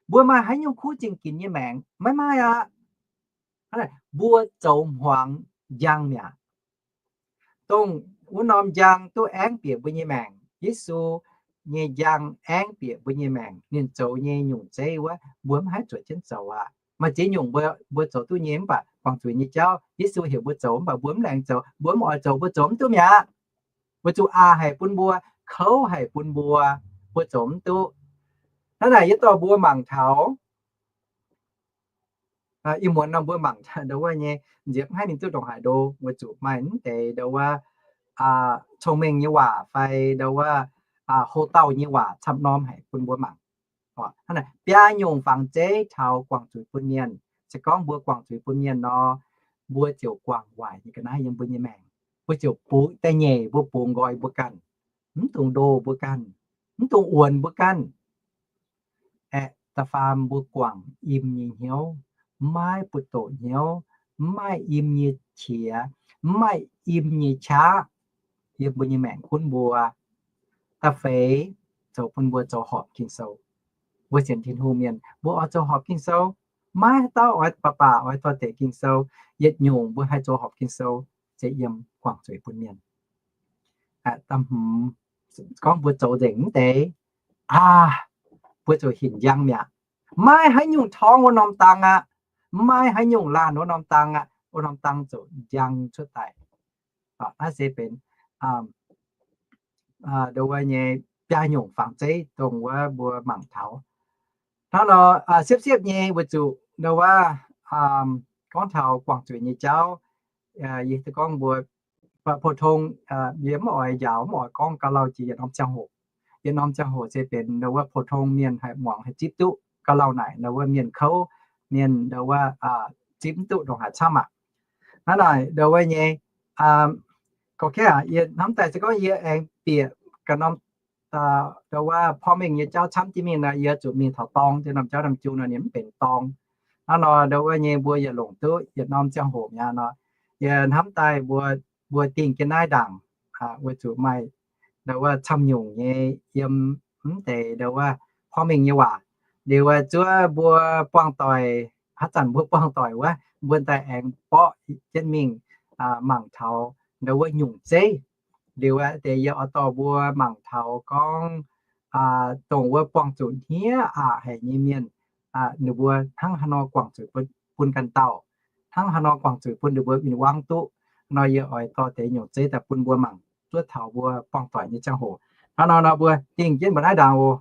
Mbuo maaih haaix nyungc kuv zingh ginx nyei maengc? Maiv maaih aqv. Hnangv naaic, mbuo zoux hmuangx njang mi'aqv. Dongh wuov norm njang duqv aengv bieqc mbuo nyei maengc. Yesu nyei njang aengv bieqc mbuo nyei maengc. Ninh zoux nyei nyungc zeiv wuov, mbuo mv haih zuotc jienv zoux aqv. Maaih ziex nyungc mbuo, mbuo zoux duqv nyei, mv baac guangc zuiz nyei jauv Yesu heuc mbuo zoux, mv baac mbuo mv laengz zoux, mbuo mv oix zoux, mbuo zoux mv duqv mi'aqv. Weic zuqc aqc haic bun mbuo, kouv haic bun mbuo, mbuo zoux mv duqv. Hnangv naaic yie dorh mbuo mangc taux ih muonz nor mbuo mangc ndau wuov nyei nziepv haiv ninh duqv ndongc haaix ndo, weic zuqc maaih mv deix ndau wuov cong-mengh nyei waac fai ndau wuov houc dauh nyei waac camv norm haic bun mbuo mangc. Hnangv naaic biaa nyungc fangx zeiv taux guangc zuiz bun mienh. Se gorngv mbuo guangc zuiz bun mienh nor, mbuo ziouc guangc waaic nyei ga'naaiv yiem mbuo nyei maengc. Mbuo ziouc bungx da'nyeic, mbuo bungx nqoi mbuo ganh, mv dungx ndoh mbuo ganh, mv dungx wuonx mbuo ganh. Aeqv, da'faam mbuo guangc im nyei hnyouv, mv maaih buoz-doqc hnyouv, mv maaih im nyei qiex, mv maaih im nyei qaqv yiem mbuo nyei maengc gunv mbuo. Da'feix, zoux bun mbuo zoux horpc Ging-Sou. mbuo sienx Tin-Hungh mienh, mbuo oix zoux horpc Ging-Sou. Maiv haaix dauh oix baac baac oix dorh deix Ging-Sou. Yietc nyungc mbuo haih zoux horpc Ging-Sou se yiem guangc zuiz bun mienh. Gorngv mbuo zoux nzengc mv deix, aa, mbuo zuqc hinc njang mi'aqv. Maiv haaix nyungc torngv wuov norm dang aqv. Maiv haaix nyungc laanh wuov norm dang aqv. Wuov norm dang zuqc njang cuotv daaih. Naaiv se benx ndo wuov nyei biaa nyungc fangx zeiv dongh wuov mbuo mangc taux. Hnangv nor, siepv-siepv nyei weic zuqc ndo wuov gorngv taux guangc zuiz nyei jauv, yie gorngv mbuo 普通, yie mv oix njaaux, mv oix gorngv gauh lauh jiex yietc norm ziangh hoc. Yietc norm ziangh hoc se benx ndo wuov 普通 mienh haih muangx haih zipv duqv gauh lauh naaic, ndo wuov mienh kouv, mienh ndo wuov zipv mv duqv ndongc haaix camv aqv. Hnangv naaic ndo wuov nyei, gorngv aqv, yie hnamv daaih se gorngv yie aengx bieqc ga'norm ndo wuov porv mengh nyei jauv camv jienv mingh nor, yie zuqc mingh taux dorng, jienv norm jauv norm jung nor ninh mv benx dorng. Hnangv nor ndo wuov nyei mbuo yietc longc duqv yietc norm ziangh hoc mi'aqv nor, yie hnamv daaih mbuo, mbuo dingh jienv naaiv ndaangc weic zuqc maaih ndo wuov camv nyungc nyei yiem mv deix ndo wuov porv mengh nyei waac. Liuz zuov mbuo buangh doic, haaix zanc mbuo buangh doic wuov, mbuo daaih aengx borqv jienv mingh mangc taux ndo wuov nyungc zeiv. Liuz deix yie oix dorh mbuo mangc taux gorngv dongh wuov buangh zuqc hniev aqc haic nyei mienh, ninh mbuo hnangv haaix nor guangc zuiz bun ganh dauh, hnangv haaix nor guangc zuiz bun ninh mbuo win-wangv duqv. Nor yie oix dorh deix nyungc zeiv daaih bun mbuo mangc, zuov taux mbuo buangh doic nyei ziangh hoc. Hnangv nor nor mbuo dingh jienv mbuo naaiv ndaangc oc.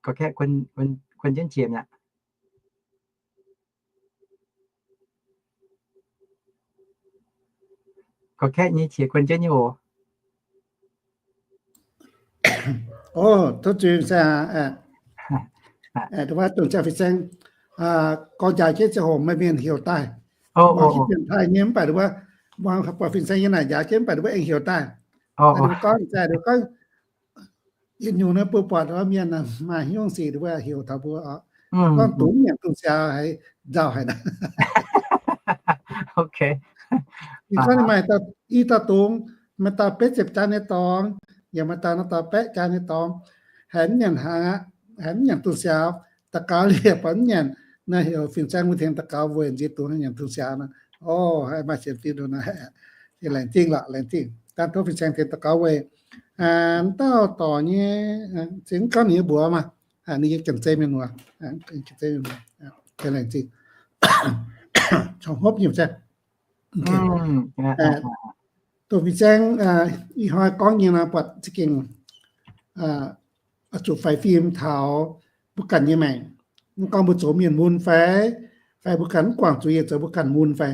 Kuon jienv qiex mi'aqv. Kuon kaeqv nyei qiex kuon jienv nyei oc. Tov zuiz, dongh wuov dongh ziangh fih saeng gorngv njaaux jienv ziangh hoc maaih mienh heuc daaih. Mbuo hitv dienx taaih nyei mv baac mbuo, mbuo buatc fih saeng yiem naaic njaaux jienv mv baac mbuo aengx heuc daaih. Gorngv, gorngv yietc nyungc naaiv mbuo buatc mienh maaih hnyouv sic mbuo heuc taux mbuo oc. Gorngv dungx nyanc dungx siaaux haiz nzauh haic naaic. Ih zanc maaih i dauh dungz, maaih dauh betv ziepc jaax nyei dorngx, yaac maaih dauh nor dauh baeqv jaax nyei dorngx, haiz mv nyanc hnaangx aqv, haiz mv nyanc dungx siaaux, daux gaux liepc baac mv nyanc. Naaiv heuc fin-saeng wuov tengx daux gaux weic nziex dungz nyanc dungx siaaux nor. O, haiz maaih sienx fim nor, laengz zingh lorqc, laengz zingh. Daan tov fin-saeng tengx daux gaux weic dauh dorngx nyei, se mv gorngv ninh nyei mbuox maah, ninh nyei janx-zei mienh muoz, janx-zei mienh muoz, laengz zingh. Caux hopv nyei se Dongh fin-saeng ih hnoi gorngv nyei nor buatc za'gengh oix zuqc faix fim taux mbuo ganh nyei maengc. Mv gorngv mbuo zoux mienh mun fai, fai mbuo ganh mv guangc zuiz yaac zoux mbuo ganh mun fai.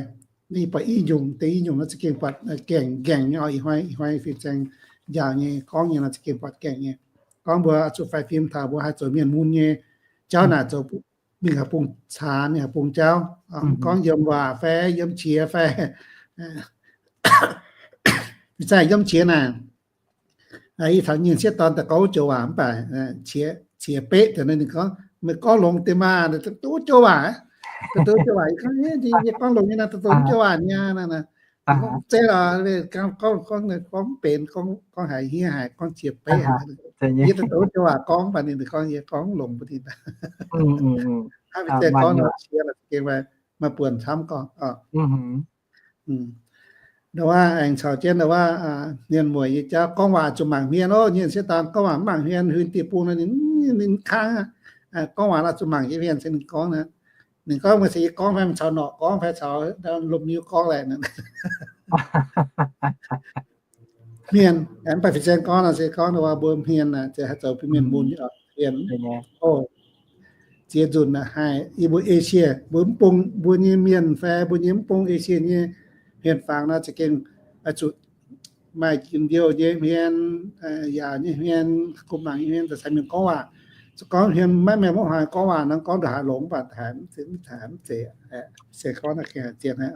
Ih buatc i nyungc, deix i nyungc nor za'gengh buatc gaengh, gaengh nyei oc. Ih hnoi, ih hnoi fin-saeng njaaux nyei gorngv nyei nor za'gengh buatc gaengh nyei. Gorngv mbuo oix zuqc faix fim taux mbuo haih zoux mienh mun nyei jauv naaic zoux mingh haaix bung caanx, mingh haaix bung jauv. Gorngv yiem waac fai yiem qiex fai, fin-saeng yiem qiex naaic, ih taux nyei sieqv dorn daaih gorngv wuov joux waac mv baac qiex beqv deix ninh gorngv, meih gorngv longx deix maah, duqv wuov joux waac, duqv wuov joux waac, yie gorngv longx nyei naaiv, duqv wuov joux waac nyei. Gorngv zeiz lorqc, gorngv, gorngv, gorngv mv benx, gorngv haiz hniev haic, gorngv qiex beqv. Yie duqv wuov joux waac gorngv baac ninh gorngv yie gorngv longx bun ninh. Hnangv fin-saeng gorngv nor qiex gengh maaih buonc camv gorngv. Ndo wuov aengx caux jienv ndo wuov mienh mueic nyei jauv gorngv waac zuqc mangc hmien oc. Nyei sieqv dorn gorngv waac mv mangc hmien, huin dieh bung nor ninh, ninh kangv. Gorngv waac oix zuqc mangc nyei hmien se ninh gorngv naaic. Ninh gorngv meih se yie gorngv fai meih caux norqc gorngv fai caux lomh niu gorngv laengz. Hmien, mv baac fin-saeng gorngv nor se gorngv ndo wuov mbuo hmien naaic se haih zoux bun mienh mun nyei hmien. Ziex nzunc naaic haih, yie mbuo Esie, mbuo mv bung, mbuo nyei mienh fai mbuo nyei mv bung Esie nyei hmien fangx nor za'gengh oix zuqc maaih njien-youh nyei hmien, yaauc nyei hmien, kuh mangc nyei hmien, da'faanh mienh gorngv waac. Se gorngv hmien maiv mienh maiv hnoi gorngv waac nor gorngv ndongc haaix longx, mv baac haiz mv zeiz, se gorngv zien haic.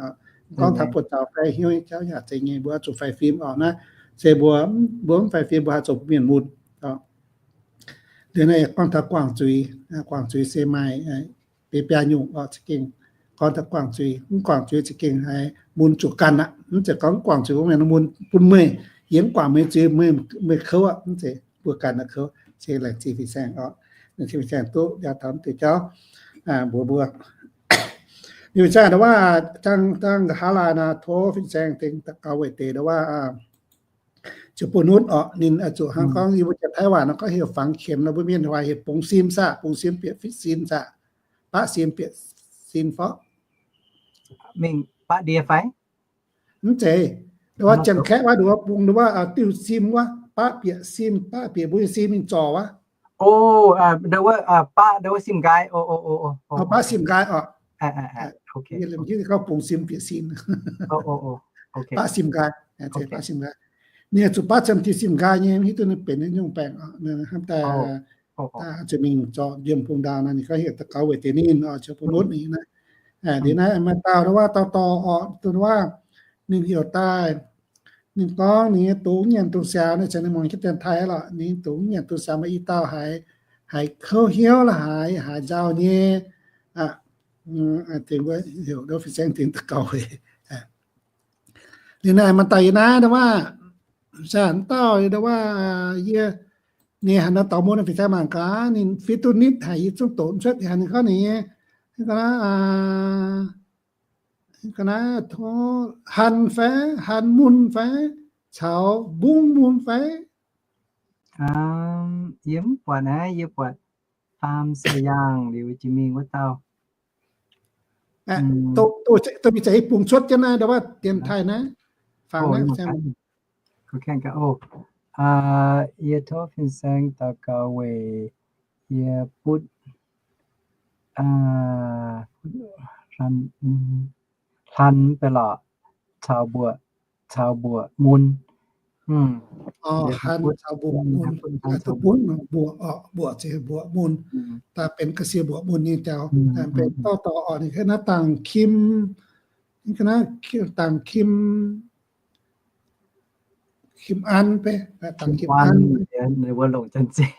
Gorngv taux buoz-zaux fai hnyouv nyei jauv yaac zeiz nyei, mbuo oix zuqc faix fim oc. Naaiv se mbuo, mbuo mv faix fim mbuo haih zoux mienh mun. Liuz naaiv gorngv taux guangc zuiz, guangc zuiz se maaih biei biaa nyungc oc, za'gengh gorngv taux guangc zuiz, mv guangc zuiz za'gengh haiz mun zuqc ganh aqv. Mv zeiz gorngv mv guangc zuiz, mv baac mun bun meih, yie mv guangc meih zuiz, meih, meih kouv aqv, mv zeiz mbuo ganh naaic kouv. Se laengz zingh fin-saeng oc, laengz zingh fin-saeng duqv njaaux taux mv deix jauv mbuox mbuo. Liuz zaah ndau wuov, dangh, dangh nqa'haav laanh naaic tov fin-saeng tengx daux gaux weic deix ndau wuov ziouc bun nutv oc. Ninh zuqc hnangv gorngv yie mbuo janx-Taiv waac nor gorngv heuc ฝังเข็ม nor, mbuo mienh waac heuc bungx sim saah, bungx sim bieqc sin saah, baqv sim bieqc sin fai? Mingh baqv ndie fai? Mv zeiz. Ndau wuov janx-Kaeqv waac nduov bungx ndau wuov diuh sim wuov, baqv bieqc sim, baqv bieqc mbuo nyei sim mingh zorc wuov. O, ndau wuov baqv, ndau wuov sim nqaai. O, baqv sim nqaai oc. Gorngv bungx sim bieqc sin. Baqv sim nqaai, baqv sim nqaai. Ninh zuqc baqv camv diuh sim nqaai nyei, mv hiuv duqv ninh benx haaix nyungc baengc oc. Hnamv daaih zuqc mingh zorc njiemc bung ndaauh nor, ninh gorngv heuc daux gaux weic deix ninh oc, ziouc bun nutv ninh naaiv. Liuz naaiv maaih dauh ndau wuov dauh dorh oc, ndau wuov ninh heuc daaih, ninh gorngv ninh nyei dungz nyanc dungz siaaux naaiv, caux ninh mangc jienv Janx-Taiv lorqc, ninh dungz nyanc dungz siaaux maaih i dauh haiz, haiz kouv hnyouv la'haaix, haiz nzauh nyei. Tengx mbuo heuc ndau fin-saeng tengx daux gaux weic. Liuz naaiv maaih dauh yie naaiv ndau wuov, zanc dauh ndau wuov, yie, ninh haaix nor dorh mun fin-saeng mangc gaax, ninh fih duqv nitv haic, yie zungv doqc mv cuotv. Ninh haaix, ninh gorngv ninh nyei, ninh gorngv naaiv, ninh gorngv naaiv tov han fai, han mun fai, caux mbungv mun fai? Yie mv buatc naaiv, yie buatc Faam Sai Yaangh liuz jiex mingh wuov dauh. Dongh mingh zaqc i bung cuotv jienv naaiv ndau wuov Janx-Taiv naaiv, fangx naaiv. Yie tov fin-saeng daux gaux weic yie butv hlan, hlan mv bei lorqc, caux mbuoqc, caux mbuoqc mun. Han caux mbuoqc mun, duqv butv mbuoqc, mbuoqc, mbuoqc mun, daaih benx ga'sie mbuoqc mun nyei jauv. Benx dorh dorh oc, ninh ga'naaiv dangx kim, ga'naaiv dangx kim, kim an bei, dangx kim an. Ninh mbuo longc Janx-Zei,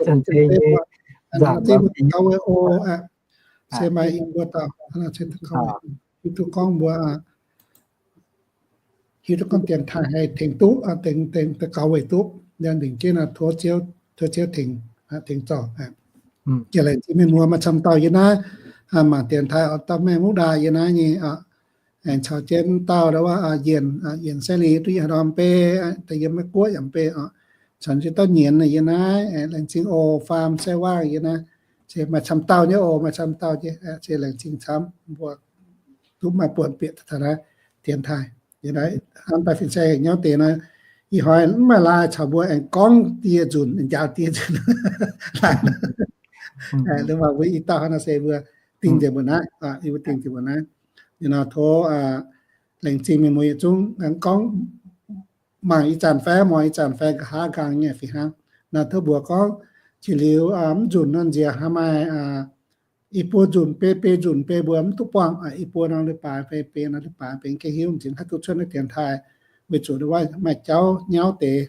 Janx-Zei nyei, Janx-Zei mbuo daux gaux weic oc. Se maaih i mbuo dauh, hiuv duqv gorngv mbuo, hiuv duqv gorngv Janx-Taiv haih tengx duqv, tengx, tengx daux gaux weic duqv, yaac ndengc jienv tov Ziouv, tov Ziouv tengx, tengx zorc. Jiex laengz zingh mienh muoz maaih camv dauh yie naaiv, mangc Janx-Taiv oix dauh maengh muv ndaaih yie naaiv nyei, aengx caux jienv dauh ndau wuov Yienc, Yienc Sai Li duqv yiem haaix norm bei, daaih yiem Meiv Guoqv yaac mv bei oc. Caux jienv dauh Nyienx yie naaiv, laengz zingh oc, Faam Sai Waangh yie naaiv. Se maaih camv dauh nyei oc, maaih camv dauh nyei, se laengz zingh camv mbuo duqv maaih buonc bieqc taux naaiv Janx-Taiv. Yie naaiv hnamv daaih fin-saeng nyauv deix naaiv, ih hnoi mv maaih laai caux mbuo aengx gorngv dieh nzunc, njaaux dieh nzunc. Laaix mbuo i dauh hnangv naaiv se mbuo dingh nzengc mbuo naaiv, yie mbuo dingh nzengc mbuo naaiv. Liuz nor tov laengz zingh mienh muoz yietc zungv aengx gorngv mangc ih zanc fai, muangx ih zanc fai, nqa'haav nqaang nyei fih hnangv. Naaiv tov mbuox gorngv jiex liuz mv nzunc nor nziex hnangv maaih i buo nzunc bei, bei nzunc bei mbuo mv duqv buangh, i buo nor leiz-baaix bei, bei nor leiz-baaix bei, gengh hiuv nziex haaix duqv cuotv naaiv Janx-Taiv, weic zuqc ndau wuov maaih jauv nyauv deix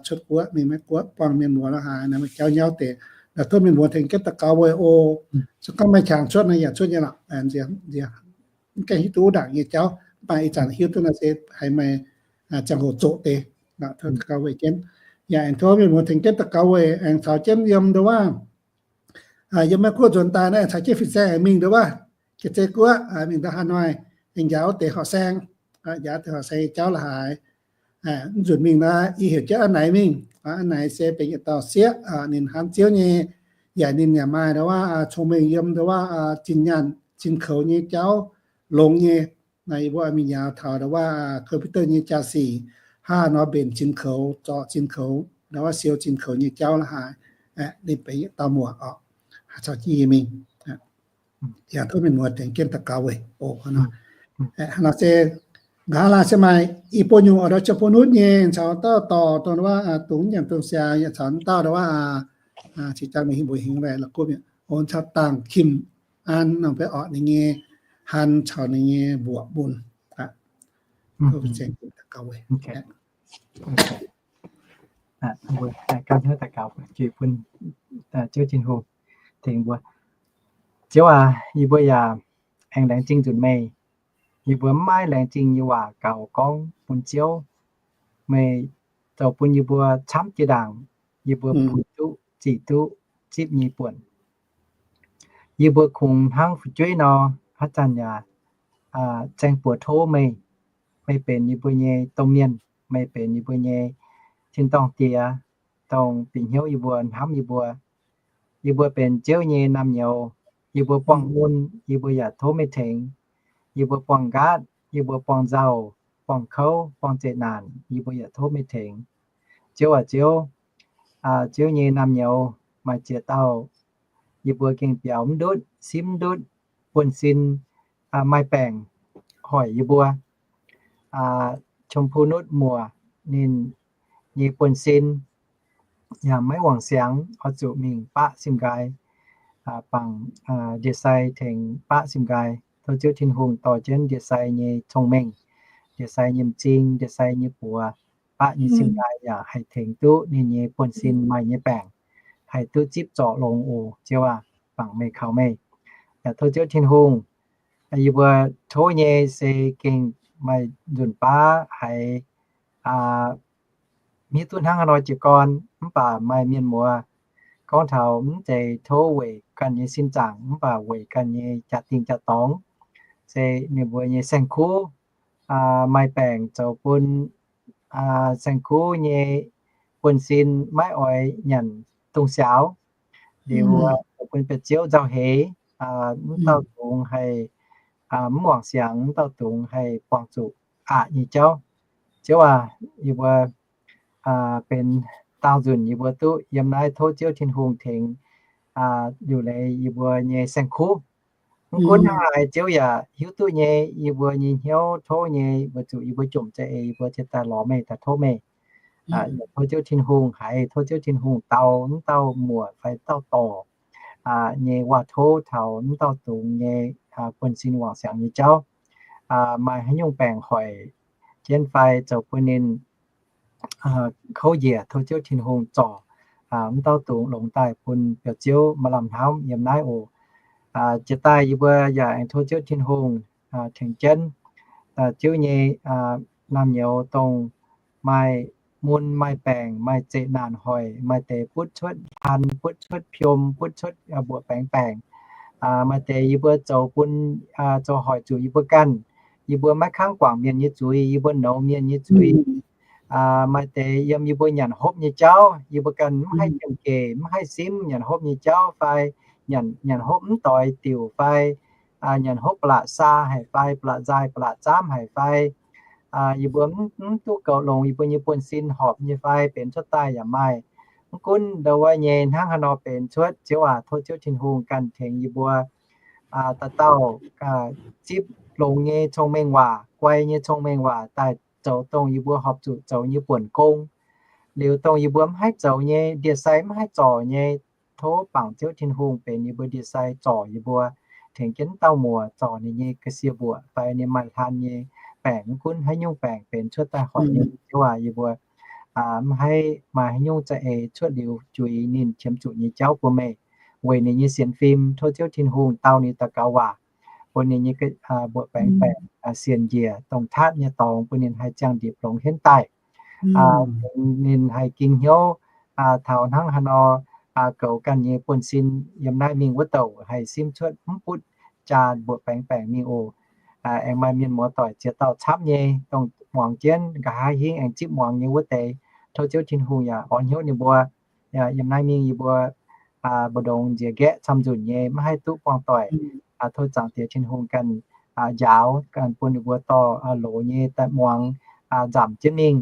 cuotv guoqv mingh Meiv Guoqv buangh mienh muoz la'haaix, naaiv maaih jauv nyauv deix. Naaiv tov mienh muoz tengx jienv daux gaux weic oc. Se gorngv maaih qangx cuotv naaiv yaac cuotv nyei lorqc. Mv gaengh hiuv duqv wuov ndaangc nyei jauv, mv baac ih zanc hiuv duqv naaiv se haiz maaih ziangh hoc zoqc deix. Tov daux gaux weic jienv. Yaac aengx tov mienh muoz tengx jienv daux gaux weic, aengx caux jienv yiem ndau wuov, yiem Meiv Guoqv nzuonx daaih naaiv, caux jienv fin-saeng aengx mingh ndau wuov Jiex Zei Guoqv, mingh ndau Hà Nội, aengx njaaux wuov deix horqc saeng, njaaux wuov deix horqc saeng nyei jauv la'haaix. Mv nzunc mingh naaiv, yie heuc jienv Aa Naix mingh. Aa Naix se benx yietc dauh sieqv, ninh hnamv Ziouv nyei, yaac ninh yaac maaih ndau wuov cong-mengh yiem ndau wuov zinh nyaanh zinh koux nyei jauv longx nyei. Naaiv yie mbuo mingh njaaux taux ndau wuov computer nyei jaa-sic, hnangv nor mbenc zinh koux, zorc zinh koux, ndau wuov siou zinh koux nyei jauv la'haaix. Ninh benx yietc dauh muoc oc, caux jienv yie mingh. Yaac tov mienh muoz tengx jienv daux gaux weic oc. Hnangv nor se, nqa'haav laanh se maaih i buo nyungc oix ndau ziouc bun nutv nyei, caux dauh dorh dongh wuov dungz nyanc dongh siaaux, yaac caux dauh ndau wuov, cingx daaih mingh mbuox hingx laih la'kuqv mi'aqv, caux dangx kim an nor mbuo orqc ninh nyei han caux ninh nyei mbuoqc mun. Tov mienh muoz daux gaux weic. Gan hnyouv daux gaux juix bun Ziouv Tin-Hungh tengx mbuo. Ziouv aac, yie mbuo yaac aengx laengz zingh nzunc meih. Yie mbuo mv maaih laengz zingh nyei waac gaux gorngv bun Ziouv. Meih zoux bun yie mbuo camv jiex ndaangc, yie mbuo puix duqv, zic duqv, zipv nyei buonc. Yie mbuo kungx hnangv fu'jueiv nor, haaix zanc yaac zaeng buoz tov meih. Meih benx yie mbuo nyei domh mienh. Meih benx yie mbuo nyei tin-dorngh Diex, dongh bieqc hnyouv yie mbuo, hnamv yie mbuo. Yie mbuo benx Ziouv nyei naamh nyouz. Yie mbuo buangh mun, yie mbuo yaac tov meih tengx. Yie mbuo buangh nqaatv, yie mbuo buangh nzauh, buangh kouv, buangh zeqc naanc, yie mbuo yaac tov meih tengx. Ziouv aac Ziouv, Ziouv nyei naamh nyouz maaih ziex dauh, yie mbuo gengh biaux mv ndutv, simv mv ndutv, buonv-sin maaih baengc hoic yie mbuo. Chom Pu Nutv Muoc ninh nyei buonv-sin yaac maiv wangc siangx, oix zuqc mingh baqv sim nqaai, bangc ndie-sai tengx baqv sim nqaai. Tov Ziouv Tin-Hungh dorh jienv ndie-sai nyei cong-mengh, ndie-sai nyei m'zing, ndie-sai nyei buoz, baqv nyei sim nqaai yaac haih tengx duqv ninh nyei buonv-sin maaih nyei baengc, haih duqv zipv zorc longx oc. Ziouv aac, bangc meih kaux meih. Yaac tov Ziouv Tin-Hungh, yie mbuo tov nyei se gengh maaih nzunc baav haiz hiuv duqv hnangv haaix nor jiez gorn, mv baac maaih mienh muoz gorngv taux mv zeiz tov weic ganh nyei sin zaangc, mv baac weic ganh nyei jaa-dingh jaa-dorngx, se ninh mbuo nyei saeng-kuv maaih baengc zoux bun saeng-kuv nyei buonv-sin maiv oix nyanc dongh siaaux. Liuz zoux bun biauv-ziouv nzauh heix, mv dauh dungx haih mv wangc siangx, mv dauh dungx haih buangh zuqc aqc nyei jauv. Ziouv aac, yie mbuo benx daauh nzunc yie mbuo duqv yiem naaiv tov Ziouv Tin-Hungh tengx liuc leiz yie mbuo nyei saeng-kuv. Mv gunv hnangv haaix Ziouv yaac hiuv duqv nyei. Yie mbuo nyei hnyouv tov nyei, weic zuqc yie mbuo jomc za'eix yie mbuo ciex daaih lorz meih daaih tov meih. Yaac tov Ziouv Tin-Hungh haiz, tov Ziouv Tin-Hungh dau mv dauh muoc fai dauh dorc nyei waac-tov taux mv dauh dungx nyei buonv-sin wangc siangx nyei jauv. Maaih haaix nyungc baengc hoic jienv fai zoux bun ninh kouv njiec, tov Ziouv Tin-Hungh zorc mv dauh dungx longx daaih bun biauv-ziouv maaih lamh hnamv yiem naaiv oc. Jiex daaih yie mbuo yaac aengx tov Ziouv Tin-Hungh tengx jienv Ziouv nyei naamh nyouz dongh maaih mun, maaih baengc, maaih zeqc naanc hoic, maaih deix butv cuotv hlan, butv cuotv piom, butv cuotv mbuoqc baengx baengc. Maaih deix yie mbuo zoux bun, zoux hoic zuqc yie mbuo ganh. Yie mbuo maiv kangv guangc mienh nyei zuiz, yie mbuo nouz mienh nyei zuiz. Maaih deix yiem yie mbuo nyanc hopv nyei jauv, yie mbuo ganh mv haih jiem gec, mv haih simv nyanc hopv nyei jauv fai nyanc, nyanc hopv mv doix diuc fai nyanc hopv ba'laqc saa haic fai ba'laqc nzaai ba'laqc zaamv haic fai yie mbuo mv duqv goux longx yie mbuo nyei buonv-sin horpc nyei fai benx cuotv daaih yaac maaih. Mv gunv ndau wuov nyei hnangv haaix nor benx cuotv, Ziouv aac, tov Ziouv Tin-Hungh ganh tengx yie mbuo dauh dauh zipv longx nyei cong-mengh waac, guai nyei cong-mengh waac daaih zoux dongh yie mbuo horpc zuqc zoux nyei buonc gong. Liuz dongh yie mbuo mv haih zoux nyei, ndie-sai mv haih zorc nyei, tov bangc Ziouv Tin-Hungh benx yie mbuo ndie-sai zorc yie mbuo, tengx jienv dauh muoc zorc ninh nyei ga'sie mbuoqc fai ninh maaih hlan nyei baengc, mv gunv haaix nyungc baengc benx cuotv daaih hoic nyei. Ziouv aac, yie mbuo mv haih maaih haaix nyungc za'eix cuotv liuz juix ninh qiemx zuqc nyei jauv bun meih. Weic ninh nyei sienx fim, tov Ziouv Tin-Hungh dau ninh daux gaux waac, bun ninh nyei mbuoqc baengx baengc sienx njiec dongh tatv nyei dorngx, bun ninh haih ziangh ndipc longx henv daaih. Ninh haih ging hnyouv taux hnangv haaix nor goux ganh nyei buonv-sin yiem naaiv mingh wuov douc haih simv cuotv mv butv jaa mbuoqc baengx baengc mingh oc. Aengx maaih mienh muoz doic ziex dauh camv nyei, dongh muangx jienv nqa'haav hingv aengx zipv muangx nyei wuov deix, tov Ziouv Tin-Hungh yaac orn hnyouv ninh mbuo. Yiem naaiv mingh yie mbuo mbu'ndongx nziex nqaeqv camv-nzunc nyei, maiv haih duqv buangh doic. Tov Zaangc Diex Tin-Hungh ganh njaaux, ganh bun ninh mbuo dorh loz nyei daaih muangx, nzamc jienv mingh,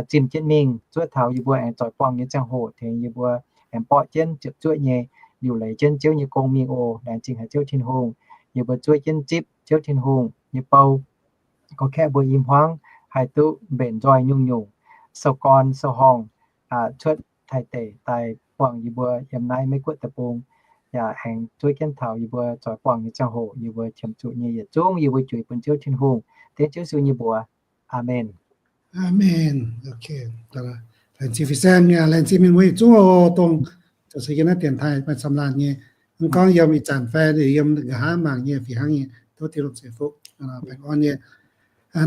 zimh jienv mingh, zuov taux yie mbuo aengx zoix buangh nyei ziangh hoc tengx yie mbuo aengx borqv jienv ziepc zuoqv nyei liuc leiz jienv Ziouv nyei gong mingh oc. Laengz zingh haic Ziouv Tin-Hungh, yie mbuo zuov jienv zipv Ziouv Tin-Hungh nyei bou, gorngv kaeqv mbuo i hmuangv haih duqv mbenc nzoih nyungc-nyungc, sou gorn sou horngh, cuotv taaih deic daaih buangh yie mbuo yiem naaiv Meiv Guoqv deic-bung. Yaac aengx zuov jienv taux yie mbuo zoix buangh nyei ziangh hoc yie mbuo qiemx zuqc nyei yietc zungv yie mbuo juix bun Ziouv Tin-Hungh, dengv Ziouv Yesu nyei mbuox. Aamen. Aamen. Laengz zingh Fin-Saeng, laengz zingh mienh muoz yietc zungv oc, dongh zoux se yiem naaiv dienx taaih maaih camv laanh nyei Mv gorngv yiem ih zanc fai yiem nqa'haav mangc nyei fih hnangv nyei, tov Tin-Hungh ceix fuqv, baengh orn nyei.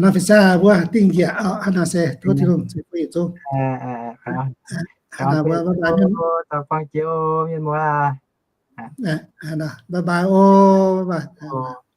Nor fin-saeng mbuo dingh njiec hnangv naaiv se tov Tin-Hungh ceix fuqv yietc zungv. Bye bye oc, bye bye oc.